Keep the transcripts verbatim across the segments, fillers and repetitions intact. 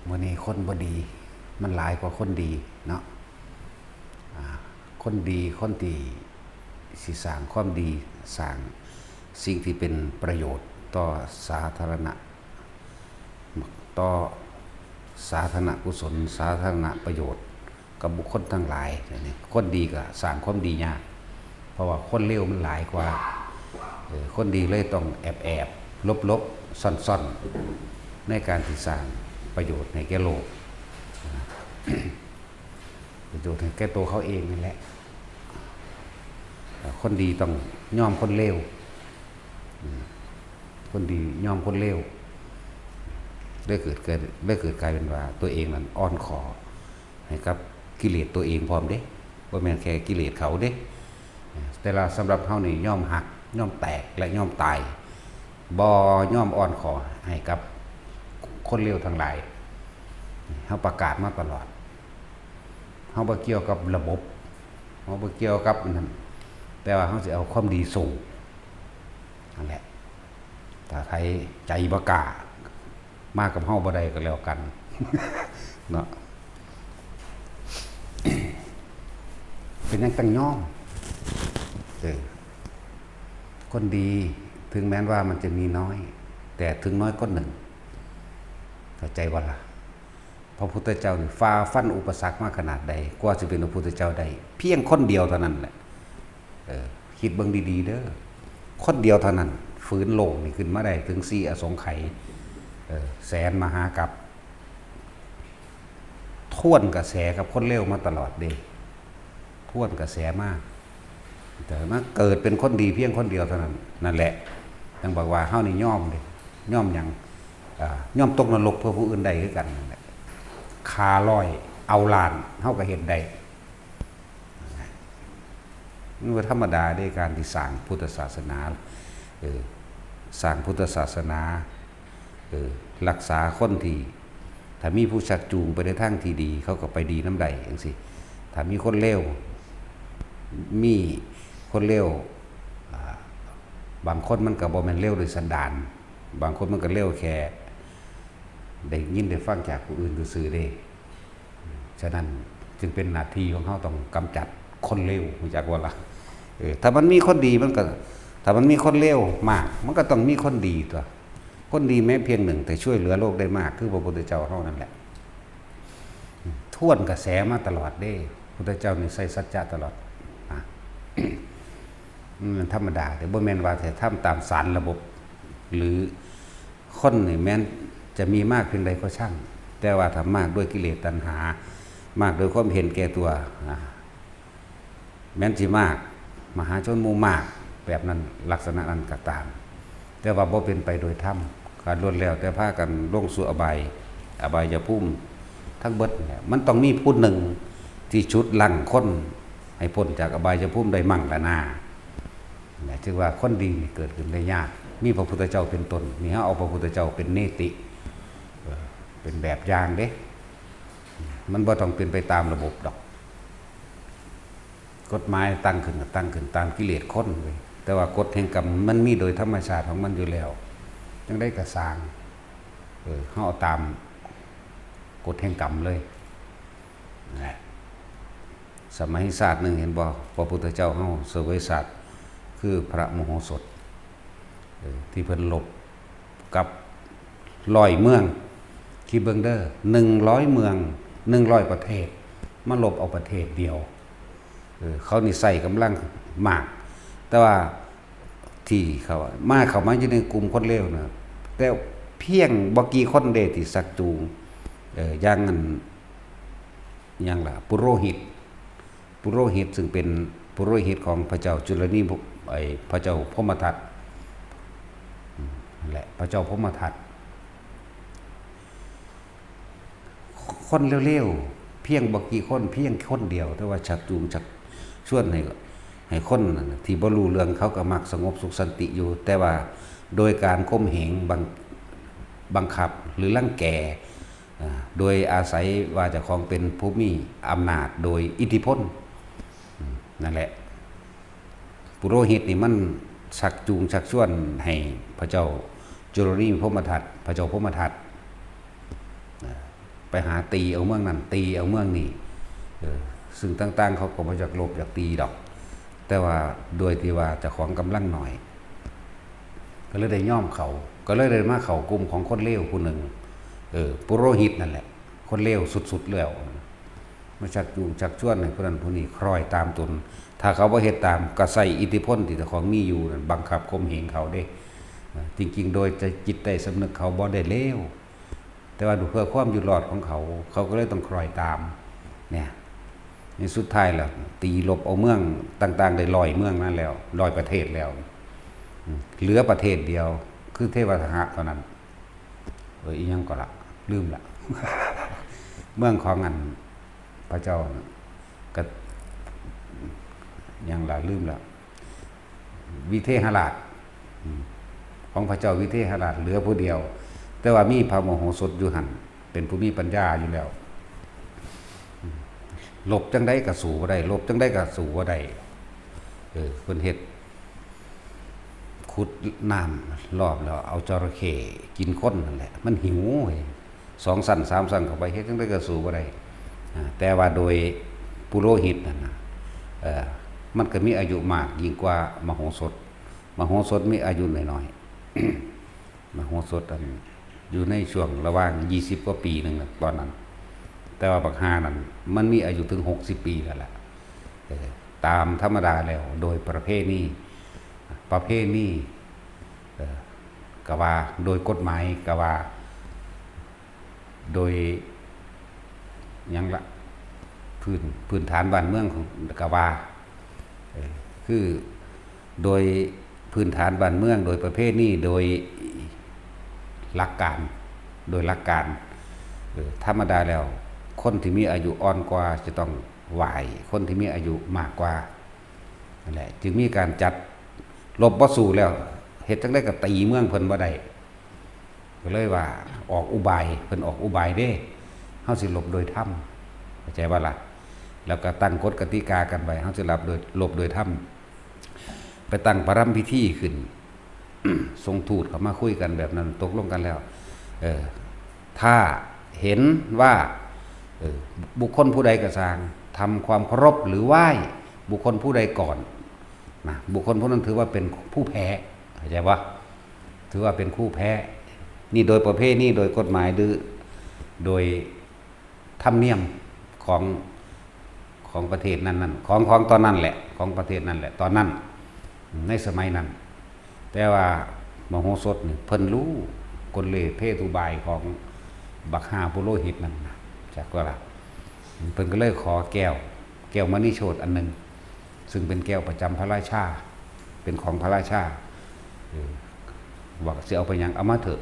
มื้อนี้คนบ่ดีมันหลายกว่าคนดีเนาะ อ่า คนดี คนที่สิสร้างความดี สร้างสิ่งที่เป็นประโยชน์ต่อสาธารณะ ต่อสาธารณกุศล สาธารณประโยชน์กับบุคคลทั้งหลาย คนดีก็สร้างความดียาก เพราะว่าคนเลวมันหลายกว่า เออ คนดีเลยต้องแอบๆ หลบๆ ซ่อนๆ ในการที่สร้างประโยชน์ให้แก่โลก ประโยชน์ให้แก่ตัวเขาเองนั่นแหละ คนดีต้องยอมคนเลว อืม คนดียอมคนเลว ได้เกิดเกิด ได้เกิดกลายเป็นว่าตัวเองนั้นอ่อนขอให้กับกิเลสตัวเองพร้อมเด้ บ่แม่นแค่กิเลสเขาเด้ แต่ละสำหรับเฮานี่ยอมหัก ยอมแตก และยอมตาย บ่ยอมอ่อนขอให้กับคนเลวทั้งหลาย เฮาประกาศมาตลอด เฮาบ่เกี่ยวกับระบบ เฮาบ่เกี่ยวกับอันนั้น แต่ว่าเฮาสิเอาความดีสู้ นั่นแหละ ถ้าไผใจบ่กล้า มากับเฮาบ่ได้ก็แล้วกัน เนาะ เป็นหยังต้องยอม เออ คนดี ถึงแม้นว่ามันจะมีน้อย แต่ถึงน้อยก็หนึ่ง เข้าใจบ่ล่ะ พระพุทธเจ้านี่ฝ่าฟันอุปสรรคมาขนาดใด กว่าสิเป็นพระพุทธเจ้าได้ เพียงคนเดียวเท่านั้นแหละ เออ คิดเบิ่งดีๆ เด้อ คนเดียวเท่านั้น ฝืนโลกนี่ขึ้นมาได้ถึงสี่อสงไขย เออ แสนมหากัป ทวนกระแสกับคนเลวมาตลอดเด้ ทวนกระแสมา แต่มาเกิดเป็นคนดีเพียงคนเดียวเท่านั้น นั่นแหละ ยังบอกว่าเฮานี่ยอมเด้ ยอมหยัง อ่า ยอมตกนรกเพื่อผู้อื่นได้คือกันนั่นแหละ ฆ่าร้อย เอาล้าน เฮาก็เฮ็ดได้ มันบ่ธรรมดาเด้ การที่สร้างพุทธศาสนา เออ สร้างพุทธศาสนา เออ รักษาคนที่ ถ้ามีผู้ชักจูงไปในทางที่ดี เขาก็ไปดีนำได้จั่งซี้ ถ้ามีคนเลว มีคนเลว อ่า บางคนมันก็บ่แม่นเลวโดยสันดาน บางคนมันก็เลวแค่ได้ยินได้ฟังจากผู้อื่นซื่อๆเด้ ฉะนั้นจึงเป็นหน้าที่ของเฮาต้องกำจัดคนเลว รู้จักบ่ล่ะ เออ ถ้ามันมีคนดีมันก็ ถ้ามันมีคนเลวมาก มันก็ต้องมีคนดีตั๊ว คนดีแม้เพียงหนึ่ง แต่ช่วยเหลือโลกได้มาก คือพระพุทธเจ้าเฮานั่นแหละ ทวนกระแสมาตลอดเด้ พุทธเจ้านี่ใส่สัจจะตลอดนะ มันธรรมดา แต่บ่แม่นว่าจะทำตามสารระบบ หรือคนนี่แม้นจะมีมากเพียงใดก็ช่าง แต่ว่าถ้ามากด้วยกิเลสตัณหา มากด้วยความเห็นแก่ตัว อ่า แม้นสิมาก มหาชนหมู่มาก แบบนั้น ลักษณะนั้นก็ตาม แต่ว่าบ่เป็นไปโดยธรรม ก็ล้วนแล้วแต่พากันลงสู่อบาย อบายภูมิ ทั้งเบิดเนี่ย มันต้องมีผู้หนึ่งที่ฉุดรั้งคนให้พ้นจากอบายภูมิได้มั่งละนา นะ จึงว่าคนดีนี่เกิดขึ้นได้ยาก มีพระพุทธเจ้าเป็นต้น นี่เฮาเอาพระพุทธเจ้าเป็นเนติ เอ่อ เป็นแบบอย่างเด้ มันบ่ต้องเป็นไปตามระบบดอก กฎหมายตั้งขึ้นก็ตั้งขึ้นตามกิเลสคนเว้ย แต่ว่ากฎแห่งกรรมมันมีโดยธรรมชาติของมันอยู่แล้ว จั่งใดก็ซ่าง เออ เฮาเอาตามกฎแห่งกรรมเลย นั่นแหละ สมัยชาติหนึ่งเห็นบ่ พระพุทธเจ้าเฮาเสวยชาติคือพระมโหสถ เออ ที่เพิ่นลบกับร้อยเมือง คิดเบิ่งเด้อ หนึ่งร้อยเมือง หนึ่งร้อยประเทศ มาลบเอาประเทศเดียว เออ เขานี่ใส่กำลังมาก แต่ว่าที่เขามาเข้ามาอยู่ในกลุ่มคนเลวนะ แต่เพียงบ่กี่คนเด้ที่ชักจูง เออ อย่างนั้น หยังล่ะ ปุโรหิต ปุโรหิตซึ่งเป็นปุโรหิตของพระเจ้าจุลนี ไอ้พระเจ้าพรหมทัต อืม นั่นแหละ พระเจ้าพรหมทัต คนเลวๆ เพียงบ่กี่คน เพียงคนเดียว แต่ว่าชักจูงชักชวนให้ ให้คนนั่นน่ะที่บ่รู้เรื่องเขาก็มักสงบสุขสันติอยู่ แต่ว่าโดยการข่มเหงบัง บังคับหรือรังแก อ่า โดยอาศัยว่าเจ้าของเป็นผู้มีอำนาจโดยอิทธิพล อืม นั่นแหละ ปุโรหิตนี่มันชักจูงชักชวนให้พระเจ้าจุลนีพรหมทัต พระเจ้าพรหมทัต อ่า ไปหาตีเอาเมืองนั้น ตีเอาเมืองนี้ เออ ซึ่งต่างๆ เขาก็บ่อยากลบอยากตีดอก แต่ว่าโดยที่ว่าเจ้าของกำลังน้อย ก็เลยได้ยอมเขา ก็เลยได้มาเข้ากลุ่มของคนเลวผู้หนึ่ง เออ ปุโรหิตนั่นแหละ คนเลวสุดๆ แล้ว มาชักจูงชักชวนให้ผู้นั้นผู้นี้คล้อยตามตน ถ้าเขาบ่เฮ็ดตาม ก็ใช้อิทธิพลที่เจ้าของมีอยู่นั่นบังคับข่มเหงเขาเด้ จริงๆ โดยจิตใต้สำนึกเขาบ่ได้เลว แต่ว่าเพื่อความอยู่รอดของเขา เขาก็เลยต้องคล้อยตาม เนี่ย นี่สุดท้ายแล้ว ตีลบเอาเมืองต่างๆ ได้ร้อยเมืองนั่นแล้ว ร้อยประเทศแล้ว อืม เหลือประเทศเดียว คือเทวทหะเท่านั้น เออ อีหยังก็ละ ลืมละ เมืองของอันพระเจ้าน่ะ ก็ หยังละ ลืมละ วิเทหราช อืม ของพระเจ้าวิเทหราชเหลือผู้เดียว แต่ว่ามีพระมโหสถอยู่หั่น เป็นผู้มีปัญญาอยู่แล้ว อืม ลบจั่งใดก็สู้บ่ได้ ลบจั่งใดก็สู้บ่ได้ เออ เพิ่นเฮ็ด ขุดน้ำรอบแล้วเอาจระเข้กินคนนั่นแหละ มันหิวเว้ย สองชั้นสามชั้นเข้าไป เฮ็ดจั่งใดก็สู้บ่ได้ อ่า แต่ว่าโดยปุโรหิตนั่นน่ะ เอ่อ มันก็มีอายุมากยิ่งกว่ามโหสถ มโหสถมีอายุน้อยๆ มโหสถอันอยู่ในช่วงระหว่างยี่สิบกว่าปีหนึ่งน่ะ ตอนนั้น แต่ว่าบักห่านั่นมันมีอายุถึงหกสิบปีแล้วล่ะ เออ ตามธรรมดาแล้วโดยประเพณี ประเพณี เอ่อ ก็ว่า โดยกฎหมายก็ว่า โดยหยังละ พื้น พื้นฐานบ้านเมืองของก็ว่า เอ่อ คือโดยพื้นฐานบ้านเมือง โดยประเพณี โดยหลักการ โดยหลักการ เอ่อ ธรรมดาแล้ว คนที่มีอายุอ่อนกว่าจะต้องไหว้คนที่มีอายุมากกว่า นั่นแหละ จึงมีการจัด ลบบ่สู้แล้ว เฮ็ดจั่งใดก็ตีเมืองเพิ่นบ่ได้ ก็เลยว่าออกอุบาย เพิ่นออกอุบายเด้ เฮาสิลบโดยธรรม เข้าใจบ่ล่ะ แล้วก็ตั้งกฎกติกากันไว้ เฮาสิลบโดย ลบโดยธรรม ไปตั้งประรำพิธีขึ้น ส่งทูตเข้ามาคุยกันแบบนั้น ตกลงกันแล้ว เออ ถ้าเห็นว่า เออ บุคคลผู้ใดก็ซ่าง ทำความเคารพหรือไหว้บุคคลผู้ใดก่อน นะ บุคคลผู้นั้นถือว่าเป็นผู้แพ้ เข้าใจปะ ถือว่าเป็นผู้แพ้ นี่โดยประเพณี โดยกฎหมาย หรือโดยธรรมเนียมของ ของประเทศนั้นๆ ของ ของตอนนั้นแหละ ของประเทศนั้นแหละ ตอนนั้น ในสมัยนั้น แต่ว่ามโหสถนี่เพิ่นรู้กลเลเพทุบายของบักห่าปุโรหิตนั่นนะ จักว่าล่ะ เพิ่นก็เลยขอแก้ว แก้วมณีโชติอันหนึ่ง ซึ่งเป็นแก้วประจำพระราชา เป็นของพระราชา เออ บอกสิเอาไปหยัง เอามาเถอะ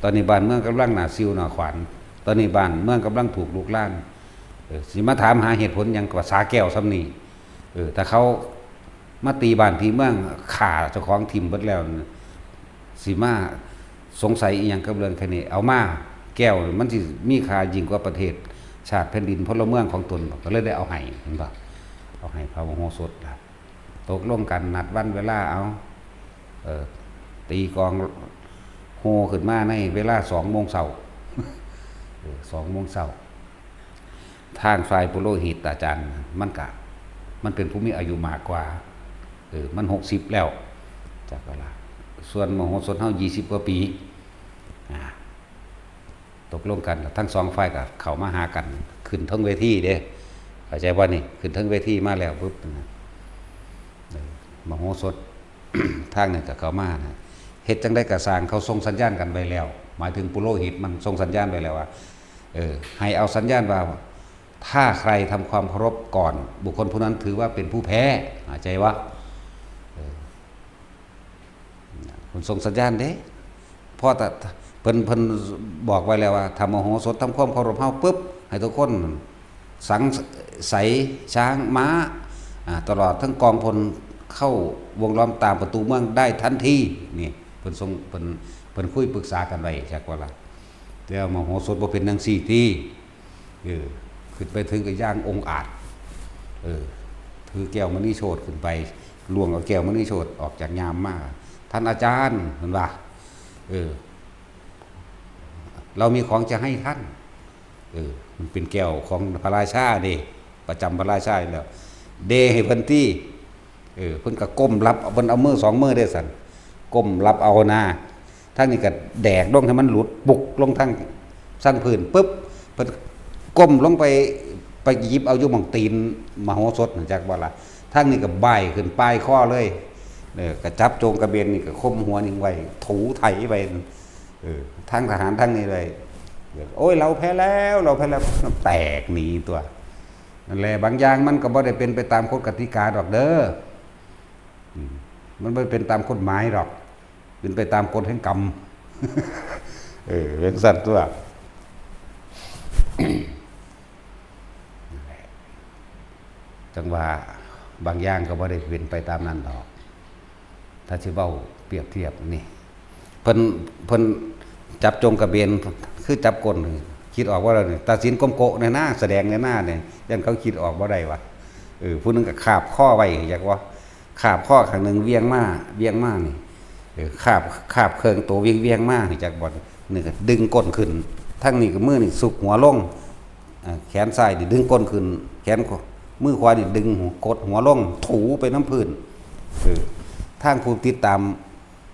ตอนนี้บ้านเมืองกำลังหน้าซิวหน้าขวาน ตอนนี้บ้านเมืองกำลังถูกลุกลาน เออ สิมาถามหาเหตุผลหยังภาษาแก้วส่ำนี้ เออ ถ้าเขามาตีบ้านตีเมือง ฆ่าเจ้าของถิ่มเบิดแล้วน่ะ สิมาสงสัยอีหยังกับเรื่องแค่นี้ เอามา แก้วมันสิมีค่ายิ่งกว่าประเทศ ชาติแผ่นดินพลเมืองของตนบ่ ก็เลยได้เอาให้ เห็นบ่ เอาให้พระมโหสถล่ะ ตกลงกันนัดวันเวลา เอา เออ ตีกลองโห่ขึ้นมาในเวลาสองโมงเช้า เออ สองโมงเช้า ทางฝ่ายปุโรหิตอาจารย์ มันกะ มันเป็นผู้มีอายุมากกว่า เออ มันหกสิบแล้ว จักว่าล่ะ ส่วนมโหสถเฮายี่สิบกว่าปี อ่า ตกลงกันแล้ว ทั้งสองฝ่ายก็เข้ามาหากัน ขึ้นเทิงเวทีเด้ เข้าใจบ่นี่ ขึ้นเทิงเวทีมาแล้วปุ๊บนะ เออ มโหสถ ทางนั้นก็เข้ามานะ เฮ็ดจั่งใดก็ซ่าง เขาส่งสัญญาณกันไว้แล้ว หมายถึงปุโรหิตมันส่งสัญญาณไว้แล้วว่า เออ ให้เอาสัญญาณว่า ถ้าใครทำความเคารพก่อน บุคคลผู้นั้นถือว่าเป็นผู้แพ้ เข้าใจบ่ เออ เพิ่นส่งสัญญาณเด้ เพราะถ้า เพิ่น เพิ่นบอกไว้แล้วว่า ถ้ามโหสถทำความเคารพเฮาปุ๊บ ให้ทุกคนสัง ไส ช้าง ม้า อ่า ตลอดทั้งกองพลเข้าวงล้อมตามประตูเมืองได้ทันที นี่ เพิ่นส่ง เพิ่น เพิ่นคุยปรึกษากันไว้ จักว่าล่ะ แต่ว่ามโหสถบ่เป็นจั่งซี้ติ เออ ขึ้นไปถึงก็ย่างองอาจ เออ ถือแก้วมณีโชติขึ้นไป ล่วงเอาแก้วมณีโชติออกจากยามมา ท่านอาจารย์ เพิ่นว่า เออ เรามีของจะให้ท่าน เออ มันเป็นแก้วของพระราชาเด้ ประจำพระราชาอยู่แล้ว เดให้เพิ่นตี้ เออ เพิ่นก็ก้มรับ เพิ่นเอามือสองมือเด้สั่น ก้มรับเอานา ทางนี้ก็แดกลงให้มันหลุด ปุกลงทาง ทางพื้น ปึ๊บ เพิ่นก้มลงไป ไปหยิบเอาอยู่หม่องตีนมโหสถน่ะ จักบ่ล่ะ ทางนี้ก็บ่ายขึ้นปลายคอเลย เออ ก็จับโจงกระเบนนี่ก็ข่มหัวนิ่งไว้ ถูไถไป เออ ทางทหารทางนี้เลย โอ้ย เราแพ้แล้ว เราแพ้แล้ว แตกหนีตัว นั่นแหละ บางอย่างมันก็บ่ได้เป็นไปตามกฎกติกาดอกเด้อ อืม มันบ่เป็นตามกฎหมายดอก เป็นไปตามกฎแห่งกรรม เออ เป็นสัตว์ตัว จังว่าบางอย่างก็บ่ได้เป็นไปตามนั้นดอก ถ้าสิเว้าเปรียบเทียบนี่ เพิ่น เพิ่นจับโจงกระเบน คือจับก้น คิดออกว่าแล้วนี่ ตัดสินกลมโกะในหน้า แสดงในหน้าเนี่ย ย่านเขาคิดออกบ่ได้วะ เออ ผู้หนึ่งก็คาบคอไว้ อยากว่า คาบคอข้างหนึ่งเวียงมา เวียงมานี่ เออ คาบ คาบเครื่องตัวเวียงเวียงมานี่ จักบ่อน นี่ก็ดึงก้นขึ้น ทั้งนี้ก็มือนี่สุกหัวลง อ่า แขนซ้ายนี่ดึงก้นขึ้น แขนขวา มือขวานี่ดึงหัว กดหัวลง ถูไปน้ำพื้น เออ ทางผู้ติดตาม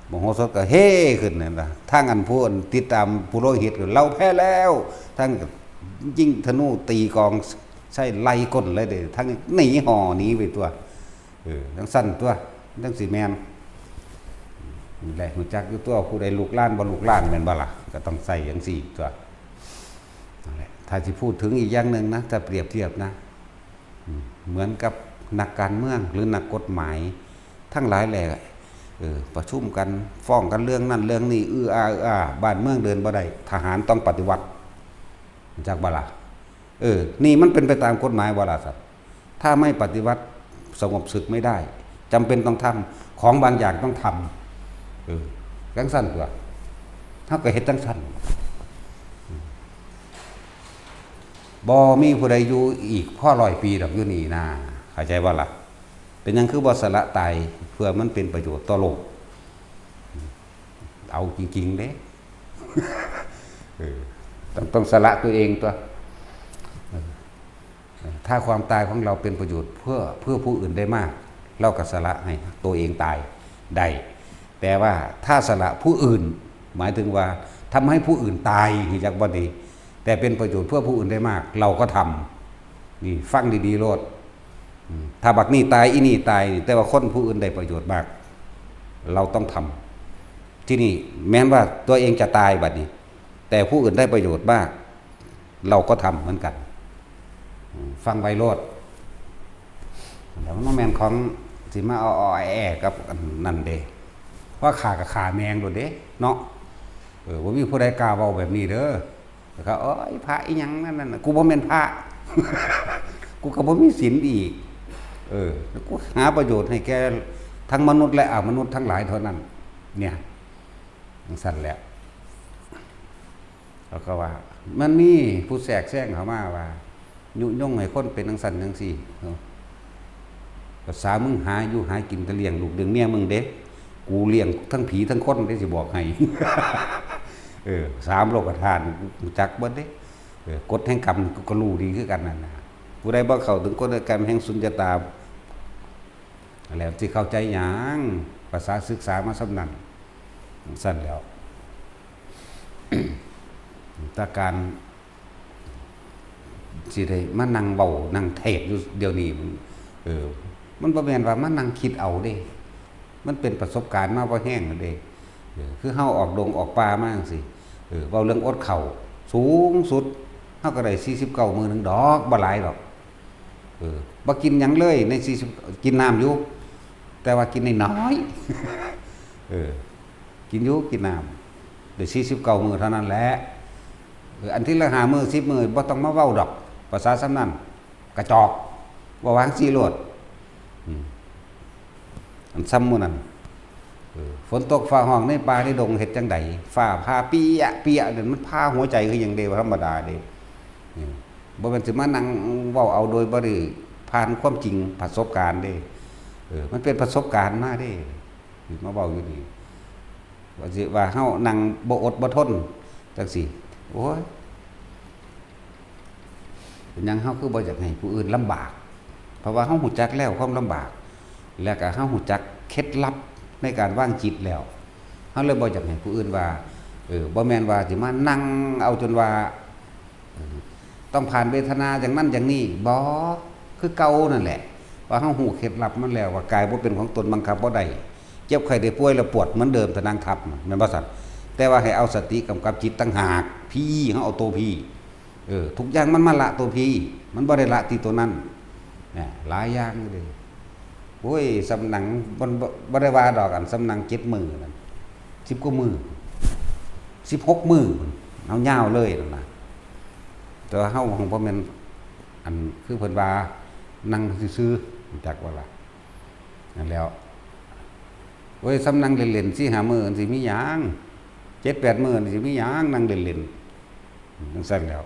มโหสถก็เฮ้ขึ้นนั่นล่ะ ทางอันผู้ติดตามปุโรหิตก็ เราแพ้แล้ว ทางก็ยิงธนูตีกอง ใส่ไล่ก้นเลยเด้ ทางหนีห่อหนีไปตัว เออ จังซั่นตัว จังสิแม่น นี่แหละ รู้จักอยู่ตัว ผู้ใดลูกหลานบ่ลูกหลานแม่นบ่ล่ะ ก็ต้องใส่จังซี่ตัว นั่นแหละ ถ้าสิพูดถึงอีกอย่างหนึ่งนะ ถ้าเปรียบเทียบนะ อืม เหมือนกับนักการเมืองหรือนักกฎหมาย ทั้งหลายแหละ เออ ประชุมกัน ฟ้องกันเรื่องนั่นเรื่องนี้ อื้ออา อื้ออา บ้านเมืองเดินบ่ได้ ทหารต้องปฏิวัติ รู้จักบ่ล่ะ เออ นี่มันเป็นไปตามกฎหมายบ่ล่ะครับ ถ้าไม่ปฏิวัติ สงบศึกไม่ได้ จำเป็นต้องทำ ของบางอย่างต้องทำ เออ จังซั่นตัว เฮาก็เฮ็ดจังซั่น บ่มีผู้ใดอยู่อีกพอร้อยปีดอกอยู่นี่นา เข้าใจบ่ล่ะ เป็นหยังคือบ่สละตาย เพื่อมันเป็นประโยชน์ต่อโลก เอาจริงๆเด้ เออ ต้อง ต้องสละตัวเองตัว เออ ถ้าความตายของเราเป็นประโยชน์เพื่อ เพื่อผู้อื่นได้มาก เราก็สละให้ตัวเองตายได้ แต่ว่าถ้าสละผู้อื่น หมายถึงว่าทำให้ผู้อื่นตาย รู้จักบ่นี่ แต่เป็นประโยชน์เพื่อผู้อื่นได้มาก เราก็ทำ นี่ฟังดีๆโลด อืม ถ้าบักนี่ตาย อีนี่ตาย แต่ว่าคนผู้อื่นได้ประโยชน์มาก เราต้องทำ ที่นี่แม้นว่าตัวเองจะตายบัดนี้ แต่ผู้อื่นได้ประโยชน์มาก เราก็ทำเหมือนกัน อืม ฟังไว้โลด แล้วมันบ่แม่นของสิมาเอาๆแอ้ๆกับอันนั้นเด้ ว่าฆ่าก็ฆ่าแม่งโลดเด้ เนาะ เออ บ่มีผู้ใดกล้าเว้าแบบนี้เด้อ แล้วก็ โอ๊ย พระอีหยังนั่นน่ะ กูบ่แม่นพระ กูก็บ่มีศีลอีก เออ แล้วกูหาประโยชน์ให้แก่ทั้งมนุษย์และอมนุษย์ทั้งหลายเท่านั้น เนี่ย จังซั่นแหละ เขาก็ว่า มันมีผู้แทรกแซงเข้ามาว่า ยุยงให้คนเป็นจังซั่นจังซี่เนาะ ภาษามึงหาอยู่หากินก็เลี้ยงลูกเลี้ยงเมียมึงเด้ กูเลี้ยงทั้งผีทั้งคนเด้ สิบอกให้ เออ สามโลกธาตุ กูจักเบิดเด้ เออ กฎแห่งกรรมกูก็รู้ดีคือกันนั่นน่ะ ผู้ใดบ่เข้าถึงกฎแห่งกรรมแห่งสุญญตา แล้วสิเข้าใจหยัง ภาษาศึกษามาส่ำนั้น ซั่นแหล้ว แต่การสิได้มานั่งเว้านั่งเทศน์อยู่เดี๋ยวนี้ เออ มันบ่แม่นว่ามานั่งคิดเอาเด้ มันเป็นประสบการณ์มาพอแฮงแล้วเด้ เออ คือเฮาออกดงออกป่ามาจั่งซี้ เออ เว้าเรื่องอดข้าว สูงสุด เฮาก็ได้สี่สิบเก้ามื้อหนึ่งดอก บ่หลายดอก เออ บ่กินหยังเลยในสี่สิบ กินน้ำอยู่ แต่ว่ากินน้อยๆ เออ กินอยู่กินน้ำ ได้สี่สิบเก้ามื้อเท่านั้นแหละ เออ อันที่ละห้ามื้อ สิบมื้อ บ่ต้องมาเว้าดอก ภาษาส่ำนั้น กระจอก เว้าว่าจั่งซี้โลด อืม อันส่ำหมู่นั้น เออ ฝนตกฟ้าฮ้องในป่าในดงเฮ็ดจั่งใด ฟ้าผ่าเปี้ยะเปี้ยะเนี่ย มันผ่าหัวใจคือหยังเด้ บ่ธรรมดาเด้ อืม บ่แม่นสิมานั่งเว้าเอาโดยบ่ได้ผ่านความจริงประสบการณ์เด้ เออ มันเป็นประสบการณ์มาเด้ มาเว้าอยู่นี่ ว่าสิว่าเฮานั่งบ่อดบ่ทนจั่งซี้ โอ้ย เป็นหยังเฮาคือบ่อยากให้ผู้อื่นลำบาก เพราะว่าเฮาฮู้จักแล้วความลำบาก แล้วก็เฮาฮู้จักเคล็ดลับในการวางจิตแล้ว เฮาเลยบ่อยากให้ผู้อื่นว่า เออ บ่แม่นว่าสิมานั่งเอาจนว่า เออ ต้องผ่านเวทนาอย่างนั้นอย่างนี้ บ่ คือเก่านั่นแหละ ว่าเฮาฮู้เคล็ดลับมันแล้ว ว่ากายบ่เป็นของตนบังคับบ่ได้ เจ็บไข้ได้ป่วยแล้วปวดเหมือนเดิม ถ้านั่งทับ แม่นบ่ซั่น แต่ว่าให้เอาสติกำกับจิตต่างหาก พี เฮาเอาตัวพี เออ ทุกอย่างมันมาละตัวพี มันบ่ได้ละที่ตัวนั้น เนี่ย หลายอย่างอยู่เด้ โอ้ย สำนัง บ่ บ่ บ่ได้ว่าดอก อันสำนังเจ็ดมื้อนั่น สิบกว่ามื้อ สิบหกมื้อ เอายาวเลยนั่นน่ะ แต่ว่าเฮาของบ่แม่น อัน คือเพิ่นว่า นั่งซื่อๆ รู้จักบ่ล่ะ นั่นแหล้ว โอ้ย สำนังเล่นๆ สี่ห้ามื้อ มันสิมีหยัง เจ็ดแปดมื้อ มันสิมีหยัง นั่งเล่นๆ จั่งซั่นแหล้ว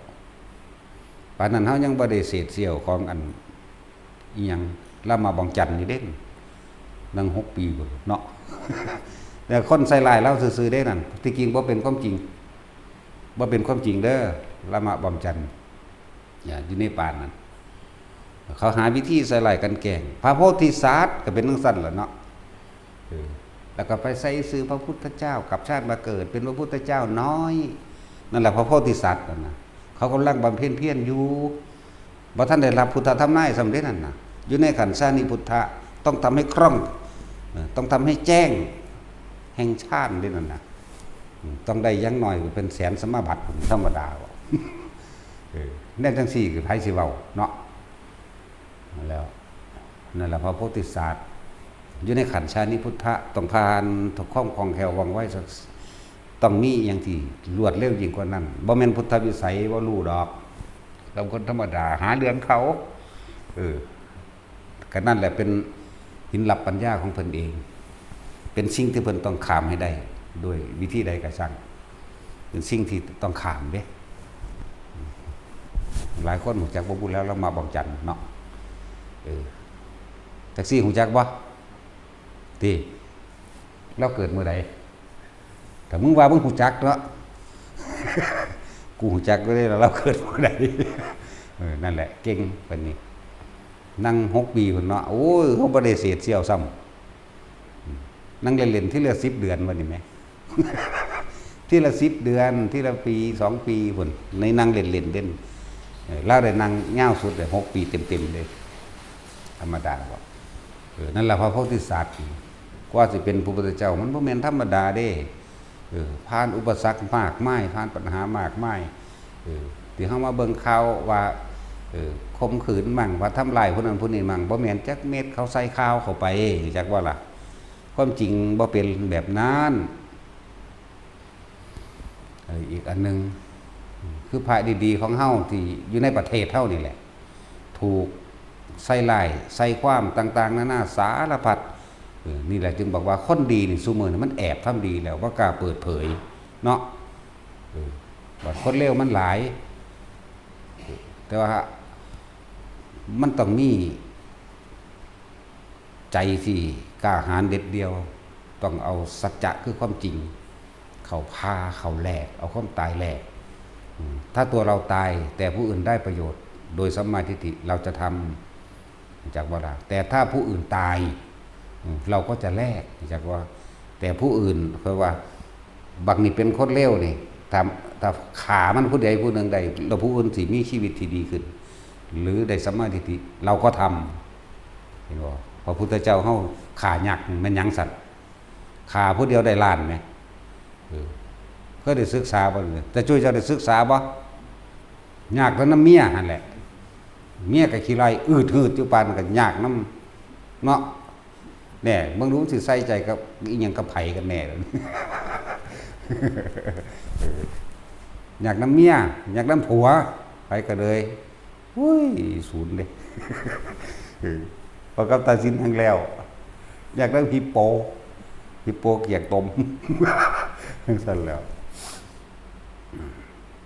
ปานนั้นเฮายังบ่ได้เศษเสี้ยวของอัน อิหยัง ลามาบองจันนี่เด้ นั่งหกปีพุ้นเนาะ แต่คนใส่ร้ายลาวซื่อๆ เด้นั่น ที่จริงบ่เป็นความจริง บ่เป็นความจริงเด้อ ลามะบอมจันทร์ อย่า อยู่ในป่านนั้น เขาหาวิธีใส่ร้ายกลั่นแกล้ง พระโพธิสัตว์ก็เป็นจั่งซั้นล่ะเนาะ เออ แล้วก็ไปใส่ชื่อพระพุทธเจ้า กลับชาติมาเกิดเป็นพระพุทธเจ้าน้อย นั่นแหละพระโพธิสัตว์นั่นน่ะ เขากำลังบำเพ็ญเพียรอยู่ บ่ทันได้รับพุทธธรรมนายสำเร็จนั่นน่ะ อยู่ในขันธ์ชานิพุทธะ ต้องทำให้คล่อง เอ่อ ต้องทำให้แจ้ง แห่งฌานเด้นั่นน่ะ อืม ต้องได้อย่างน้อยเป็นแสนสมาบัติธรรมดาบ่ เออ แนวจั่งซี้คือไผสิเว้าเนาะ แล้ว นั่นแหละพระโพธิสัตว์ อยู่ในขันธ์ชานิพุทธะ ต้องผ่านความคล่องแคล่วว่องไว ต้องมีอย่างที่รวดเร็วยิ่งกว่านั้น บ่แม่นพุทธวิสัยบ่ฮู้ดอก กับคนธรรมดา หาเรื่องเขา เออ ก็นั่นแหละเป็นหินลับปัญญาของเพิ่นเอง เป็นสิ่งที่เพิ่นต้องข้ามให้ได้ โดยวิธีใดก็ช่าง เป็นสิ่งที่ต้องข้ามเด้ หลายคนรู้จักบ่บุญแล้ว ลามะบองจันทร์เนาะ เออ จักซี่รู้จักบ่ ติ ลาวเกิดมื้อใด ถ้ามึงว่ามึงรู้จักเนาะ กูรู้จักอยู่เด้ ลาวเกิดมื้อใด เออ นั่นแหละ เก่งปานนี้ นั่งหกปีพุ้นเนาะ โอ้ย เขาบ่ได้เศษเสี้ยวซ้ำ นั่งเล่นๆ ทีละสิบเดือนบัดนี้แหม ทีละสิบเดือน ทีละปี สองปีพุ้น ในนั่งเล่นๆ เด้ เออ ลาวได้นั่งยาวสุดเลย หกปีเต็มๆ เลย ธรรมดาบ่ เออ นั่นแหละพระโพธิสัตว์ กว่าสิเป็นพระพุทธเจ้า มันบ่แม่นธรรมดาเด้ เออ ผ่านอุปสรรคมากมาย ผ่านปัญหามากมาย เออ ที่เฮามาเบิ่งข่าวว่า เออ ข่มขืนมั่ง ว่าทำร้ายผู้นั้นผู้นี้มั่ง บ่แม่นจักเม็ด เขาใส่ข่าวเข้าไป จักว่าล่ะ ความจริงบ่เป็นแบบนั้น เอ่อ อีกอันหนึ่ง คือพระดีๆ ของเฮาที่อยู่ในประเทศเฮานี่แหละ ถูกใส่ร้าย ใส่ความต่างๆ นานาสารพัด เออ นี่แหละจึงบอกว่าคนดีนี่ซุมื้อนี่มันแอบทำดีแล้ว บ่กล้าเปิดเผยเนาะ เออ บัดคนเลวมันหลาย แต่ว่ามันต้องมี ใจที่กล้าหาญเด็ดเดี่ยว ต้องเอาสัจจะคือความจริง เข้าพา เข้าแลก เอาความตายแลก อืม ถ้าตัวเราตาย แต่ผู้อื่นได้ประโยชน์ โดยสัมมาทิฏฐิ เราจะทำ จักว่าล่ะ แต่ถ้าผู้อื่นตาย อืม เราก็จะแลก จักว่า แต่ผู้อื่น เพราะว่า บักนี่เป็นคนเลวนี่ ถ้า ถ้าฆ่ามันผู้ใดผู้หนึ่งได้ แล้วผู้อื่นสิมีชีวิตที่ดีขึ้น หรือได้สัมมาทิฏฐิ เราก็ทำ เห็นบ่ พระพุทธเจ้าเฮาฆ่ายักษ์แม่นหยังสัตว์ ฆ่าผู้เดียวได้ล้านแหม เออ เคยได้ศึกษาบ่เนี่ย แต่จุ้ยเจ้าได้ศึกษาบ่ ยากแต่นำเมียหั่นแหละ เมียก็ขี้ไล่อืดหืดอยู่ปานนั้นก็ยากนำเนาะ แน่ เบิ่งดูมันสิใส่ใจกับอีหยังกับไผกันแน่ เออ ยากนำเมีย ยากนำผัว ไปก็เลย อุ้ย ศูนย์เด้ เออ พอกับตาสินแห่งแล้ว อยากได้ฮิปโป ฮิปโปเกียกตม จั่งซั่นแล้ว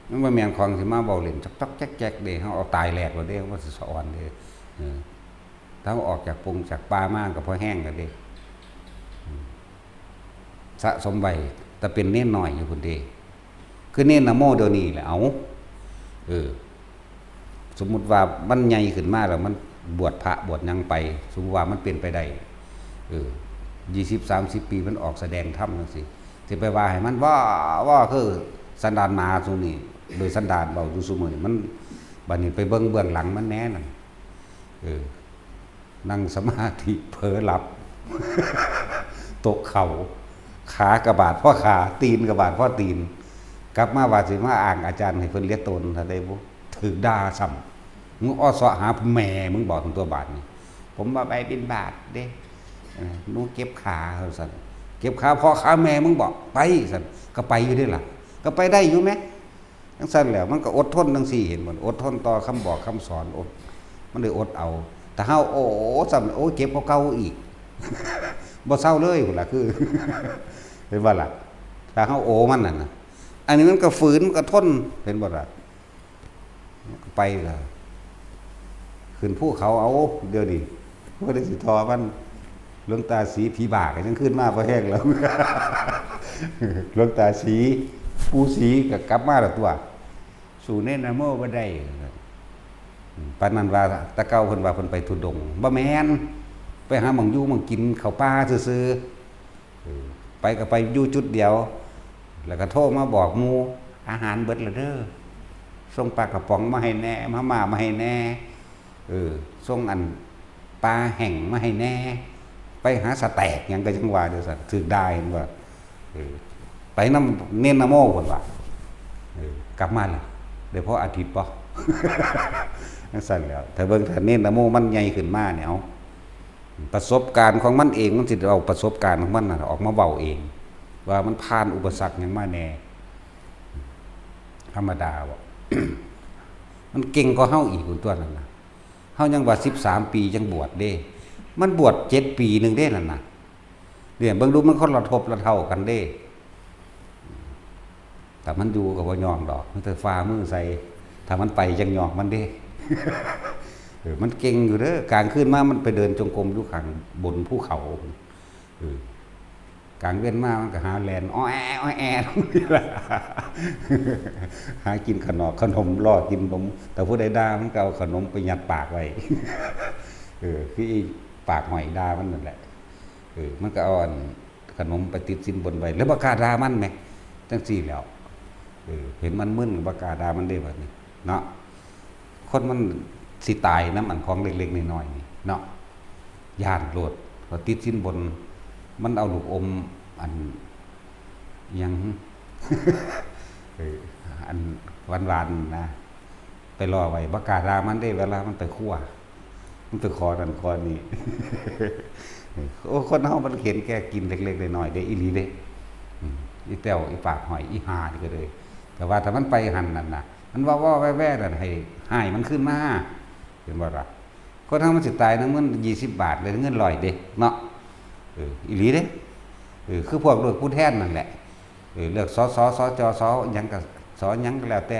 มันบ่แม่นของสิมาเว้าเล่นจอกๆแจ๊กๆเด้ เฮาเอาตายแลกแล้วเด้ ว่าสิสะออนเด้ เออ ถ้าเฮาออกจากปงจากป่ามาก็พอแฮงแล้วเด้ อืม สะสมไว้ แต่เป็นเณรน้อยอยู่พุ้นเด้ คือเนรนะโมเดี๋ยวนี้แหละ เอา เออ สมมุติว่ามันใหญ่ขึ้นมาแล้ว มันบวชพระบวชหยังไป สมมุติว่ามันเป็นไปได้ เออ ยี่สิบ สามสิบ ปีมันออกแสดงธรรมจังซี้ สิไปว่าให้มันว่า ว่าคือสันดานหมาซุนี่ โดยสันดานเว้าอยู่ซุมื้อนี่ มัน บัดนี้ไปเบิ่งเบื้องหลังมันแหน่นั่น เออ นั่งสมาธิเผลอหลับ ตกเข่า ขากะบาดพ้อขา ตีนกะบาดพ้อตีน กลับมาว่าสิมาอ้างอาจารย์ให้เพิ่นเลียตน ถ้าได้บ่ ถืกด่าซ้ำ มึงอ้อเซาะหาแม่มึงบอกถึงตัวบาดนี่ ผมว่าไปบิณฑบาตเด้ เออ หนูเจ็บขา ว่าซั่น เจ็บขาพ่อขาแม่มึงบอก ไป ซั่น ก็ไปอยู่เด้ล่ะ ก็ไปได้อยู่แหม จังซั่นแหละ มันก็อดทนจังซี้ เห็นบ่ อดทนต่อคำบอกคำสอน อด มันได้อดเอา ถ้าเฮาโอ้ซ้ำ โอ้ เจ็บกว่าเก่าอีก บ่เซาเลยพุ้นล่ะ คือ เห็นบ่ล่ะ ถ้าเฮาโอ้มันนั่นน่ะ อันนี้มันก็ฝืน มันก็ทน เห็นบ่ล่ะ ไปล่ะ ขึ้นภูเขาเอา เดี๋ยวนี้ บ่ได้สิทอมัน หลวงตาศรีผีบ้าก็ยังขึ้นมาบ่แฮงแล้ว หลวงตาศรี ปู่ศรีก็กลับมาแล้วตั๊ว สู้เนรนะโมบ่ได้ ปานนั้นว่า แต่เก่าเพิ่นว่าเพิ่นไปธุดงค์ บ่แม่น ไปหาหม่องอยู่หม่องกิน เข้าป่าซื่อๆ เออ ไปก็ไปอยู่จุดเดียว แล้วก็โทรมาบอกหมู่ อาหารเบิดแล้วเด้อ ส่งปลากระป๋องมาให้แหน่ มาม่ามาให้แหน่ เออ ส่งอันปลาแห้งมาให้แหน่ ไปหาสะแต็กหยังก็ยังว่าอยู่ซั่น ถืกด่าเห็นบ่ เออ ไปนำเนรนะโมพุ้นว่า เออ กลับมาล่ะ ได้พออาทิตย์บ่ จังซั่นแหล้ว ถ้าเบิ่ง ถ้าเนรนะโมมันใหญ่ขึ้นมาเนี่ย เอา ประสบการณ์ของมันเอง มันสิเอาประสบการณ์ของมันน่ะออกมาเว้าเอง ว่ามันผ่านอุปสรรคหยังมาแหน่ ธรรมดาบ่ มันเก่งกว่าเฮาอีกพุ้นตั๊วนั่นน่ะ เฮายังว่าสิบสามปีจังบวชเด้ มันบวชเจ็ดปีหนึ่งเด้นั่นน่ะ เนี่ย เบิ่งดู มันคนละทบละเท่ากันเด้ ถ้ามันอยู่ก็บ่ยอมดอก มันจะฝ่ามือใส่ ถ้ามันไปจังยอมมันเด้ เออ มันเก่งอยู่เด้อ กลางคืนมามันไปเดินจงกรมอยู่ข้างบนภูเขา เออ กลางเว็นมามันก็หาแล่นอ้อแออ้อแอ หากินขนอกขนม ล่อกินนม แต่ผู้ใดด่ามันก็เอาขนมไปยัดปากไว้ เออ คืออีปากหอยด่ามันนั่นแหละ เออ มันก็เอาอันขนมไปติดสินบนไว้ แล้วบ่กล้าด่ามันแหม จังซี้แหล้ว เออ เห็นมันมึนก็บ่กล้าด่ามันเด้บัดนี้ เนาะ คนมันสิตายนำอันของเล็กๆน้อยๆนี่เนาะ ย้านโลด พอติดสินบน มันเอาลูกอมอัน หยัง เออ อันหวานๆนะ ไปล่อไว้ บ่กล้าด่ามันเด้ เวลามันไปครัว มันไปขอนั่นขอนี่ โอ้ คนเฮามันเห็นแก่กินเล็กๆน้อยๆเด้ อีหลีเด้ อืม อีแต้ว อีปากหอย อีห่านี่ก็เลย แต่ว่าถ้ามันไปหั่นนั่นน่ะ มันเว้าๆแว่ๆนั่น ให้ ให้มันคืนมา เห็นบ่ล่ะ คนเฮามันสิตายนำเงินยี่สิบบาท หรือเงินร้อยเด้ เนาะ เออ อีหลีเด้ เออ คือพวกเลือกผู้แทนนั่นแหละ เออ เลือก สส สจ ส หยังก็ ส หยังก็แล้วแต่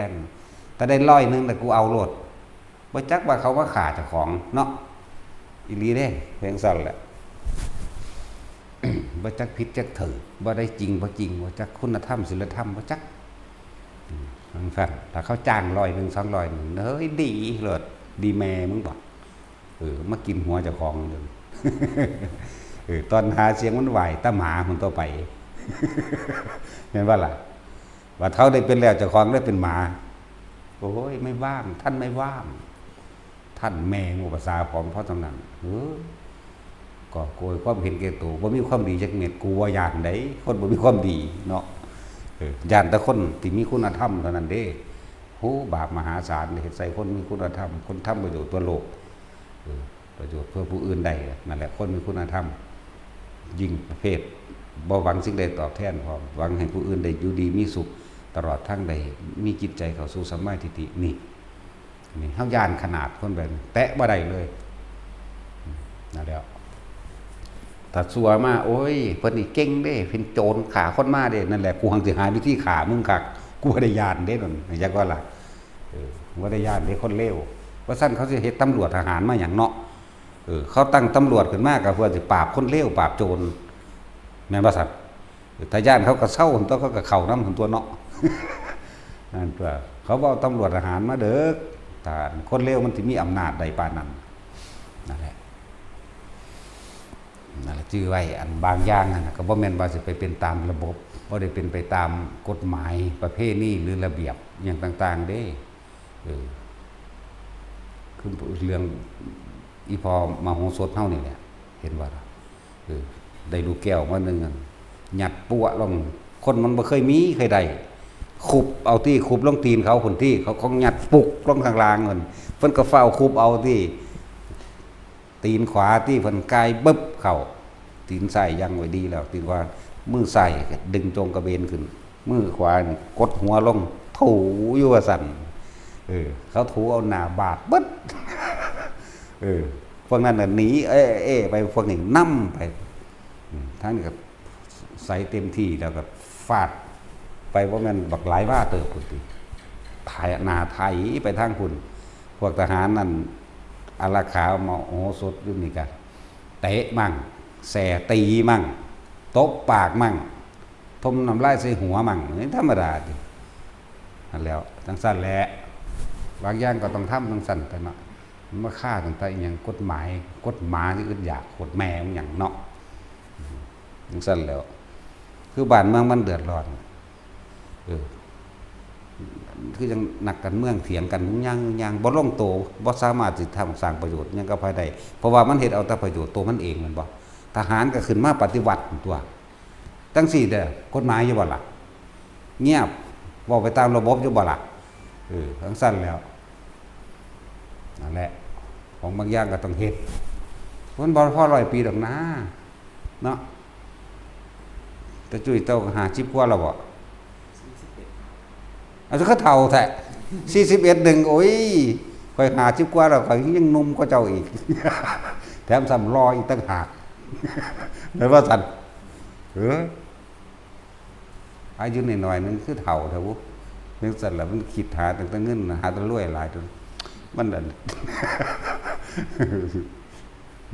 ถ้าได้ร้อยหนึ่งแล้วกูเอาโลด บ่จักว่าเขามาฆ่าเจ้าของเนาะ อีหลีเด้ เพียงซั่นแหละ บ่จักผิดจักถูก บ่ได้จริงบ่จริง บ่จักคุณธรรมศีลธรรม บ่จัก อืม จังซั่น ถ้าเขาจ้างร้อยหนึ่ง สองร้อยหนึ่ง เฮ้ย ดีโลด ดีแม่มึงบ่ เออ มากินหัวเจ้าของเด้อ เออ ตอนหาเสียงมันไหว้แต่หมาพุ้นตั๊วไป แม่นบ่ล่ะ ว่าเฒ่าได้เป็นแล้วเจ้าของได้เป็นหมา โอ้ย ไม่ว่าง ท่านไม่ว่าง ท่านแม่งภาษาของพ่อตำหนัก เออ กอบโกยความเห็นแก่ตัว บ่มีความดีจักเม็ด กูบ่ย้านได๋ คนบ่มีความดีเนาะ เออ ย้านแต่คนที่มีคุณธรรมเท่านั้นเด้ โห บาปมหาศาล เฮ็ดใส่คนมีคุณธรรม คนทำประโยชน์เพื่อโลก เออ ประโยชน์เพื่อผู้อื่นได้ นั่นแหละ คนมีคุณธรรม ยิ่งประเภท บ่หวังสิ่งใดตอบแทนพร้อม หวังให้ผู้อื่นได้อยู่ดีมีสุข ตลอดทั้งได้มีจิตใจเข้าสู่สัมมาทิฏฐิ นี่ นี่ เฮาย้านขนาดคนแบบนี้ แตะบ่ได้เลย นั่นแหละ ถ้าซั่วมา โอ้ย เพิ่นนี่เก่งเด้ เป็นโจรฆ่าคนมาเด้ นั่นแหละ กูหังสิหาวิธีฆ่ามึงคัก กูบ่ได้ย้านเด้นั่น จักว่าล่ะ เออ บ่ได้ย้านเด้คนเลว ว่าซั่นเขาสิเฮ็ดตำรวจทหารมาหยังเนาะ เออ เขาตั้งตำรวจขึ้นมาก็เพื่อสิปราบคนเลว ปราบโจร แม่นบ่ซั่น เออ ถ้าย้านเขาก็เซาตั๊ว เขาก็เข้านำตั๊วเนาะ นั่นตัว เขาบ่เอาตำรวจทหารมาเด้อ ถ้าคนเลวมันสิมีอำนาจได้ปานนั้น นั่นแหละ นั่นแหละ จื่อไว้ อันบางอย่างนั่นน่ะ ก็บ่แม่นว่าสิไปเป็นตามระบบ บ่ได้เป็นไปตามกฎหมาย ประเพณี หรือระเบียบหยังต่างๆ เด้ เออ คือเรื่องอีพ่อมโหสถเฮานี่แหละ เห็นบ่ล่ะ เออ ได้ลูกแก้วมาหนึ่งอัน ยัดปั๊วลง คนมันบ่เคยมีเคยได้ คุบเอาตี้ คุบลงตีนเขาพุ้นตี้ เขาก็ยัดปุกลงข้างล่างพุ้น เพิ่นก็ฟ้าวคุบเอาตี้ ตีนขวาตี้ เพิ่นกายบึบเข้า ตีนซ้ายยังไว้ดีแล้ว ตีนขวา มือซ้ายดึงจงกระเบนขึ้น มือขวานี่กดหัวลง ถูอยู่ว่าซั่น เออ เขาถูเอาหน้าบาดเบิด เออ พวกนั้นน่ะหนี เอ้ เอ้ ไป พวกนี้นำไป อืม ทางนี้ก็ใส่เต็มที่แล้วก็ฟาดไป บ่แม่นบักหลายวาเติบพุ้นติ ไถ หน้าไถไปทางพุ้น พวกทหารนั่นอารักขามาโหสถอยู่นี่ก็เตะมั่ง แส่ตีมั่ง ตบปากมั่ง ถมน้ำลายใส่หัวมั่ง นี่ธรรมดาติ นั่นแหล้ว จั่งซั้นแหละ บางอย่างก็ต้องทำจั่งซั้นไปเนาะ มันมาฆ่าตั้งแต่อิหยังกฎหมาย กฎหมาที่อึดอยาก โคตรแม่มันหยังเนาะ จั่งซั้นแหล้ว คือบ้านเมืองมันเดือดร้อน เออ คือจั่งนักการเมืองเถียงกัน ยุ่งยาง ยุ่งยาง บ่ลงโต บ่สามารถสิทำสร้างประโยชน์หยังกับไผได้ เพราะว่ามันเฮ็ดเอาแต่ประโยชน์ตัวมันเองแม่นบ่ ทหารก็ขึ้นมาปฏิวัติตัว จั่งซี้เด้อ กฎหมายอยู่บ่ล่ะ เงียบ เว้าไปตามระบบอยู่บ่ล่ะ เออ จั่งซั้นแหล้ว นั่นแหละ ของบางอย่างก็ต้องเฮ็ด มันบ่พอร้อยปีดอกนะ เนาะ ตาจุ้ยเต้าก็ห้าสิบกว่าแล้วบ่ เอาซะคือเฒ่าแท้ สี่สิบเอ็ดหนึ่ง โอ้ย ข้อยห้าสิบกว่าแล้ว ข้อยยังหนุ่มกว่าเจ้าอีก แถมซ้ำหล่ออีกต่างหาก แม่นว่าซั่น เออ อายุน้อยๆหนึ่งคือเฒ่าแท้บุ จั่งซั้นล่ะ มันคิดหาตั้งแต่เงิน หาแต่รวยหลายจน มันนั่น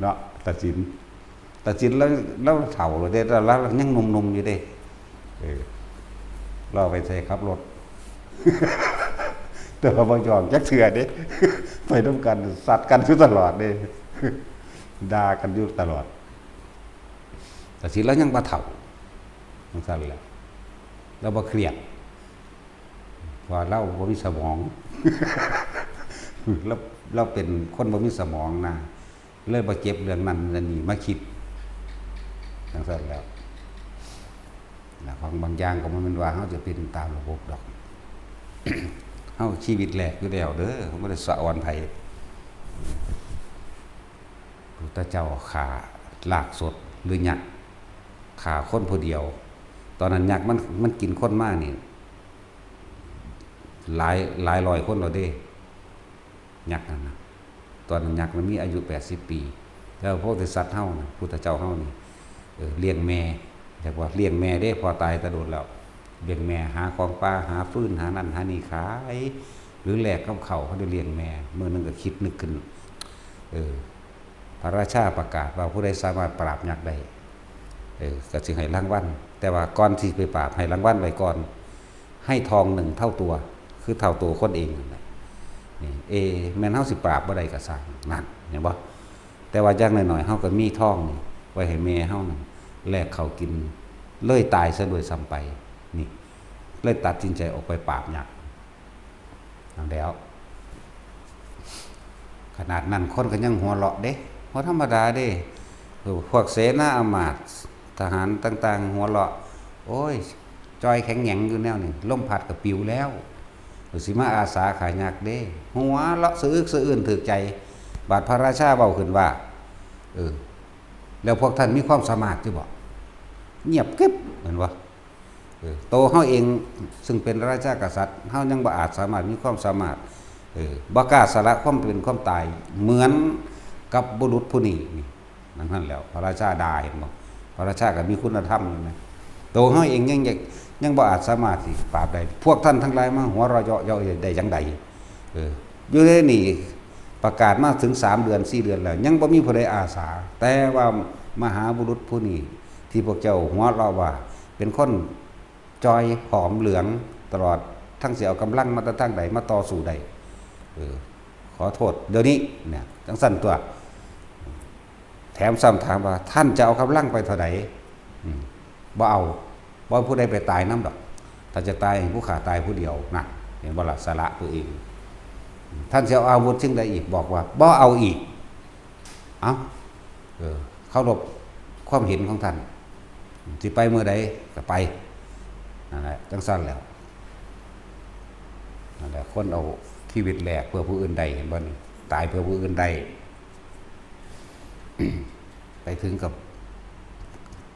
เนาะ ตาสิน ตาสินลาว ลาวเฒ่าแล้วเด้ แต่ลาวยังหนุ่มๆอยู่เด้ เออ ลาวไปใส่ขับรถ แต่ว่าบ่ยอมจักเทื่อเด้ ไปนำกัน ซัดกันอยู่ตลอดเด้ ด่ากันอยู่ตลอด ตาสินลาวยังบ่เฒ่า จั่งซั้นแหละ ลาวบ่เครียด เพราะว่าลาวบ่มีสมอง ลาว ลาวเป็นคนบ่มีสมองนะ เลยบ่เก็บเรื่องนั้นเรื่องนี้มาคิด จั่งซั้นแหล้ว นะ ของบางอย่างก็บ่แม่นว่าเฮาจะเป็นตามระบบดอก เฮาชีวิตแลกอยู่แล้วเด้อ เฮาบ่ได้สะออนไผ พุทธเจ้าฆ่าลากสดหรือยักษ์ ฆ่าคนผู้เดียว ตอนนั้นยักษ์มัน มันกินคนมานี่ หลาย หลายร้อยคนแล้วเด้ ยักษ์นั่นน่ะ ตอนนั้นยักษ์มันมีอายุแปดสิบปี แล้วพระโพธิสัตว์เฮาน่ะ พุทธเจ้าเฮานี่ เออ เลี้ยงแม่ เรียกว่าเลี้ยงแม่เด้ พ่อตายแต่โดนแล้ว เลี้ยงแม่ หาของป่า หาฟืน หานั่นหานี่ขาย หรือแลกกับข้าว เขาได้เลี้ยงแม่ มื้อหนึ่งก็คิดนึกขึ้น เออ พระราชาประกาศว่าผู้ใดสามารถปราบยักษ์ได้ เออ ก็สิให้รางวัล แต่ว่าก่อนสิไปปราบ ให้รางวัลไว้ก่อน ให้ทองหนึ่งเท่าตัว คือเท่าตัวคนเองนั่นแหละ นี่ เอ แม่นเฮาสิปราบบ่ได้ก็ซ่าง นั่น เห็นบ่ แต่ว่าอย่างน้อยๆ เฮาก็มีทองนี่ไว้ให้แม่เฮานั่น แลกข้าวกิน เลยตายซะด้วยซ้ำไป นี่ เลยตัดสินใจออกไปปราบยักษ์ นั่นแหล้ว ขนาดนั้นคนก็ยังหัวเราะเด้ บ่ธรรมดาเด้ เออ พวกเสนาอำมาตย์ ทหารต่างๆ หัวเราะ โอ้ย จ่อยแข็งแหงอยู่แนวนี้ ลมพัดก็ปิวแล้ว สิมาอาสาฆ่ายักษ์เด้ หัวเราะสะอึกสะอื้นถูกใจ บาดพระราชาเว้าขึ้นว่า เออ แล้วพวกท่านมีความสามารถอยู่บ่ เงียบกริบ เห็นบ่ เออ โตเฮาเองซึ่งเป็นราชากษัตริย์ เฮายังบ่อาจสามารถมีความสามารถ เออ บ่กล้าสละความเป็นความตายเหมือนกับบุรุษผู้นี้ นี่ นั่นแหล้ว พระราชาด่า เห็นบ่ พระราชาก็มีคุณธรรมอยู่นะ โตเฮาเองยัง ยัง ยังบ่อาจสามารถสิปราบได้ พวกท่านทั้งหลายมาหัวเราะเยาะเย้ยได้จั่งใด เออ อยู่ในนี่ประกาศมาถึงสามเดือนสี่เดือนแล้ว ยังบ่มีผู้ใดอาสา แต่ว่ามหาบุรุษผู้นี้ที่พวกเจ้าหัวเราะว่าเป็นคนจ่อยผอมเหลืองตลอด ทั้งสิเอากำลังมาแต่ทางใดมาต่อสู้ได้ เออ ขอโทษ เดี๋ยวนี้ เนี่ย จังซั่นตัว แถมซ้ำถามว่า "ท่านจะเอากำลังไปเท่าใด" อืม "บ่เอา บ่ผู้ใดไปตายนำดอก ถ้าจะตายให้ผู้ข้าตายผู้เดียว" นั่น เห็นบ่ล่ะ สละตัวเอง "ท่านสิเอาอาวุธสิ่งใดอีก" บอกว่า "บ่เอาอีก" เอ้า เออ เคารพความเห็นของท่าน สิไปมื้อใดก็ไป นั่นแหละ จังซั่นแหล้ว นั่นแหละ คนเอาชีวิตแลกเพื่อผู้อื่นได้ เห็นบ่นี่ ตายเพื่อผู้อื่นได้ ไปถึงกับ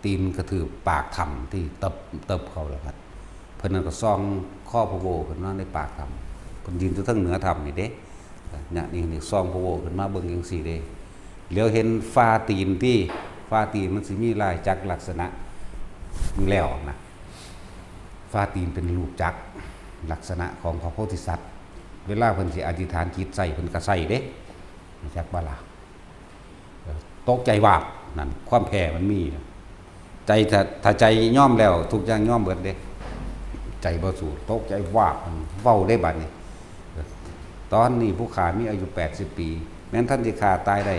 ตีนกระทืบปากถ้ำที่เติบ เติบเข้าแล้วครับ เพิ่นนั่นก็ส่องคอพระโวขึ้นมาในปากถ้ำ เพิ่นยืนอยู่เทิงเหนือถ้ำนี่เด้ เนี่ย นี่ นี่ส่องพระโวขึ้นมาเบิ่งจังซี่เด้ เหลียวเห็นฝ่าตีนที่ ฝ่าตีนมันสิมีลายจักรลักษณะอยู่แล้วนะ ฝ่าตีนเป็นรูปจักร ลักษณะของพระโพธิสัตว์ เวลาเพิ่นสิอธิษฐานจิตใส่ เพิ่นก็ใส่เด้ รู้จักบ่ล่ะ เออ ตกใจวาบ นั่น ความแพ้มันมีนะ ใจถ้า ถ้าใจยอมแล้ว ทุกอย่างยอมเบิดเด้ ใจบ่สู้ ตกใจวาบ เว้าได้บัดนี้ เออ ตอนนี้ผู้ข้ามีอายุแปดสิบปี แม้นท่านสิฆ่าตายได้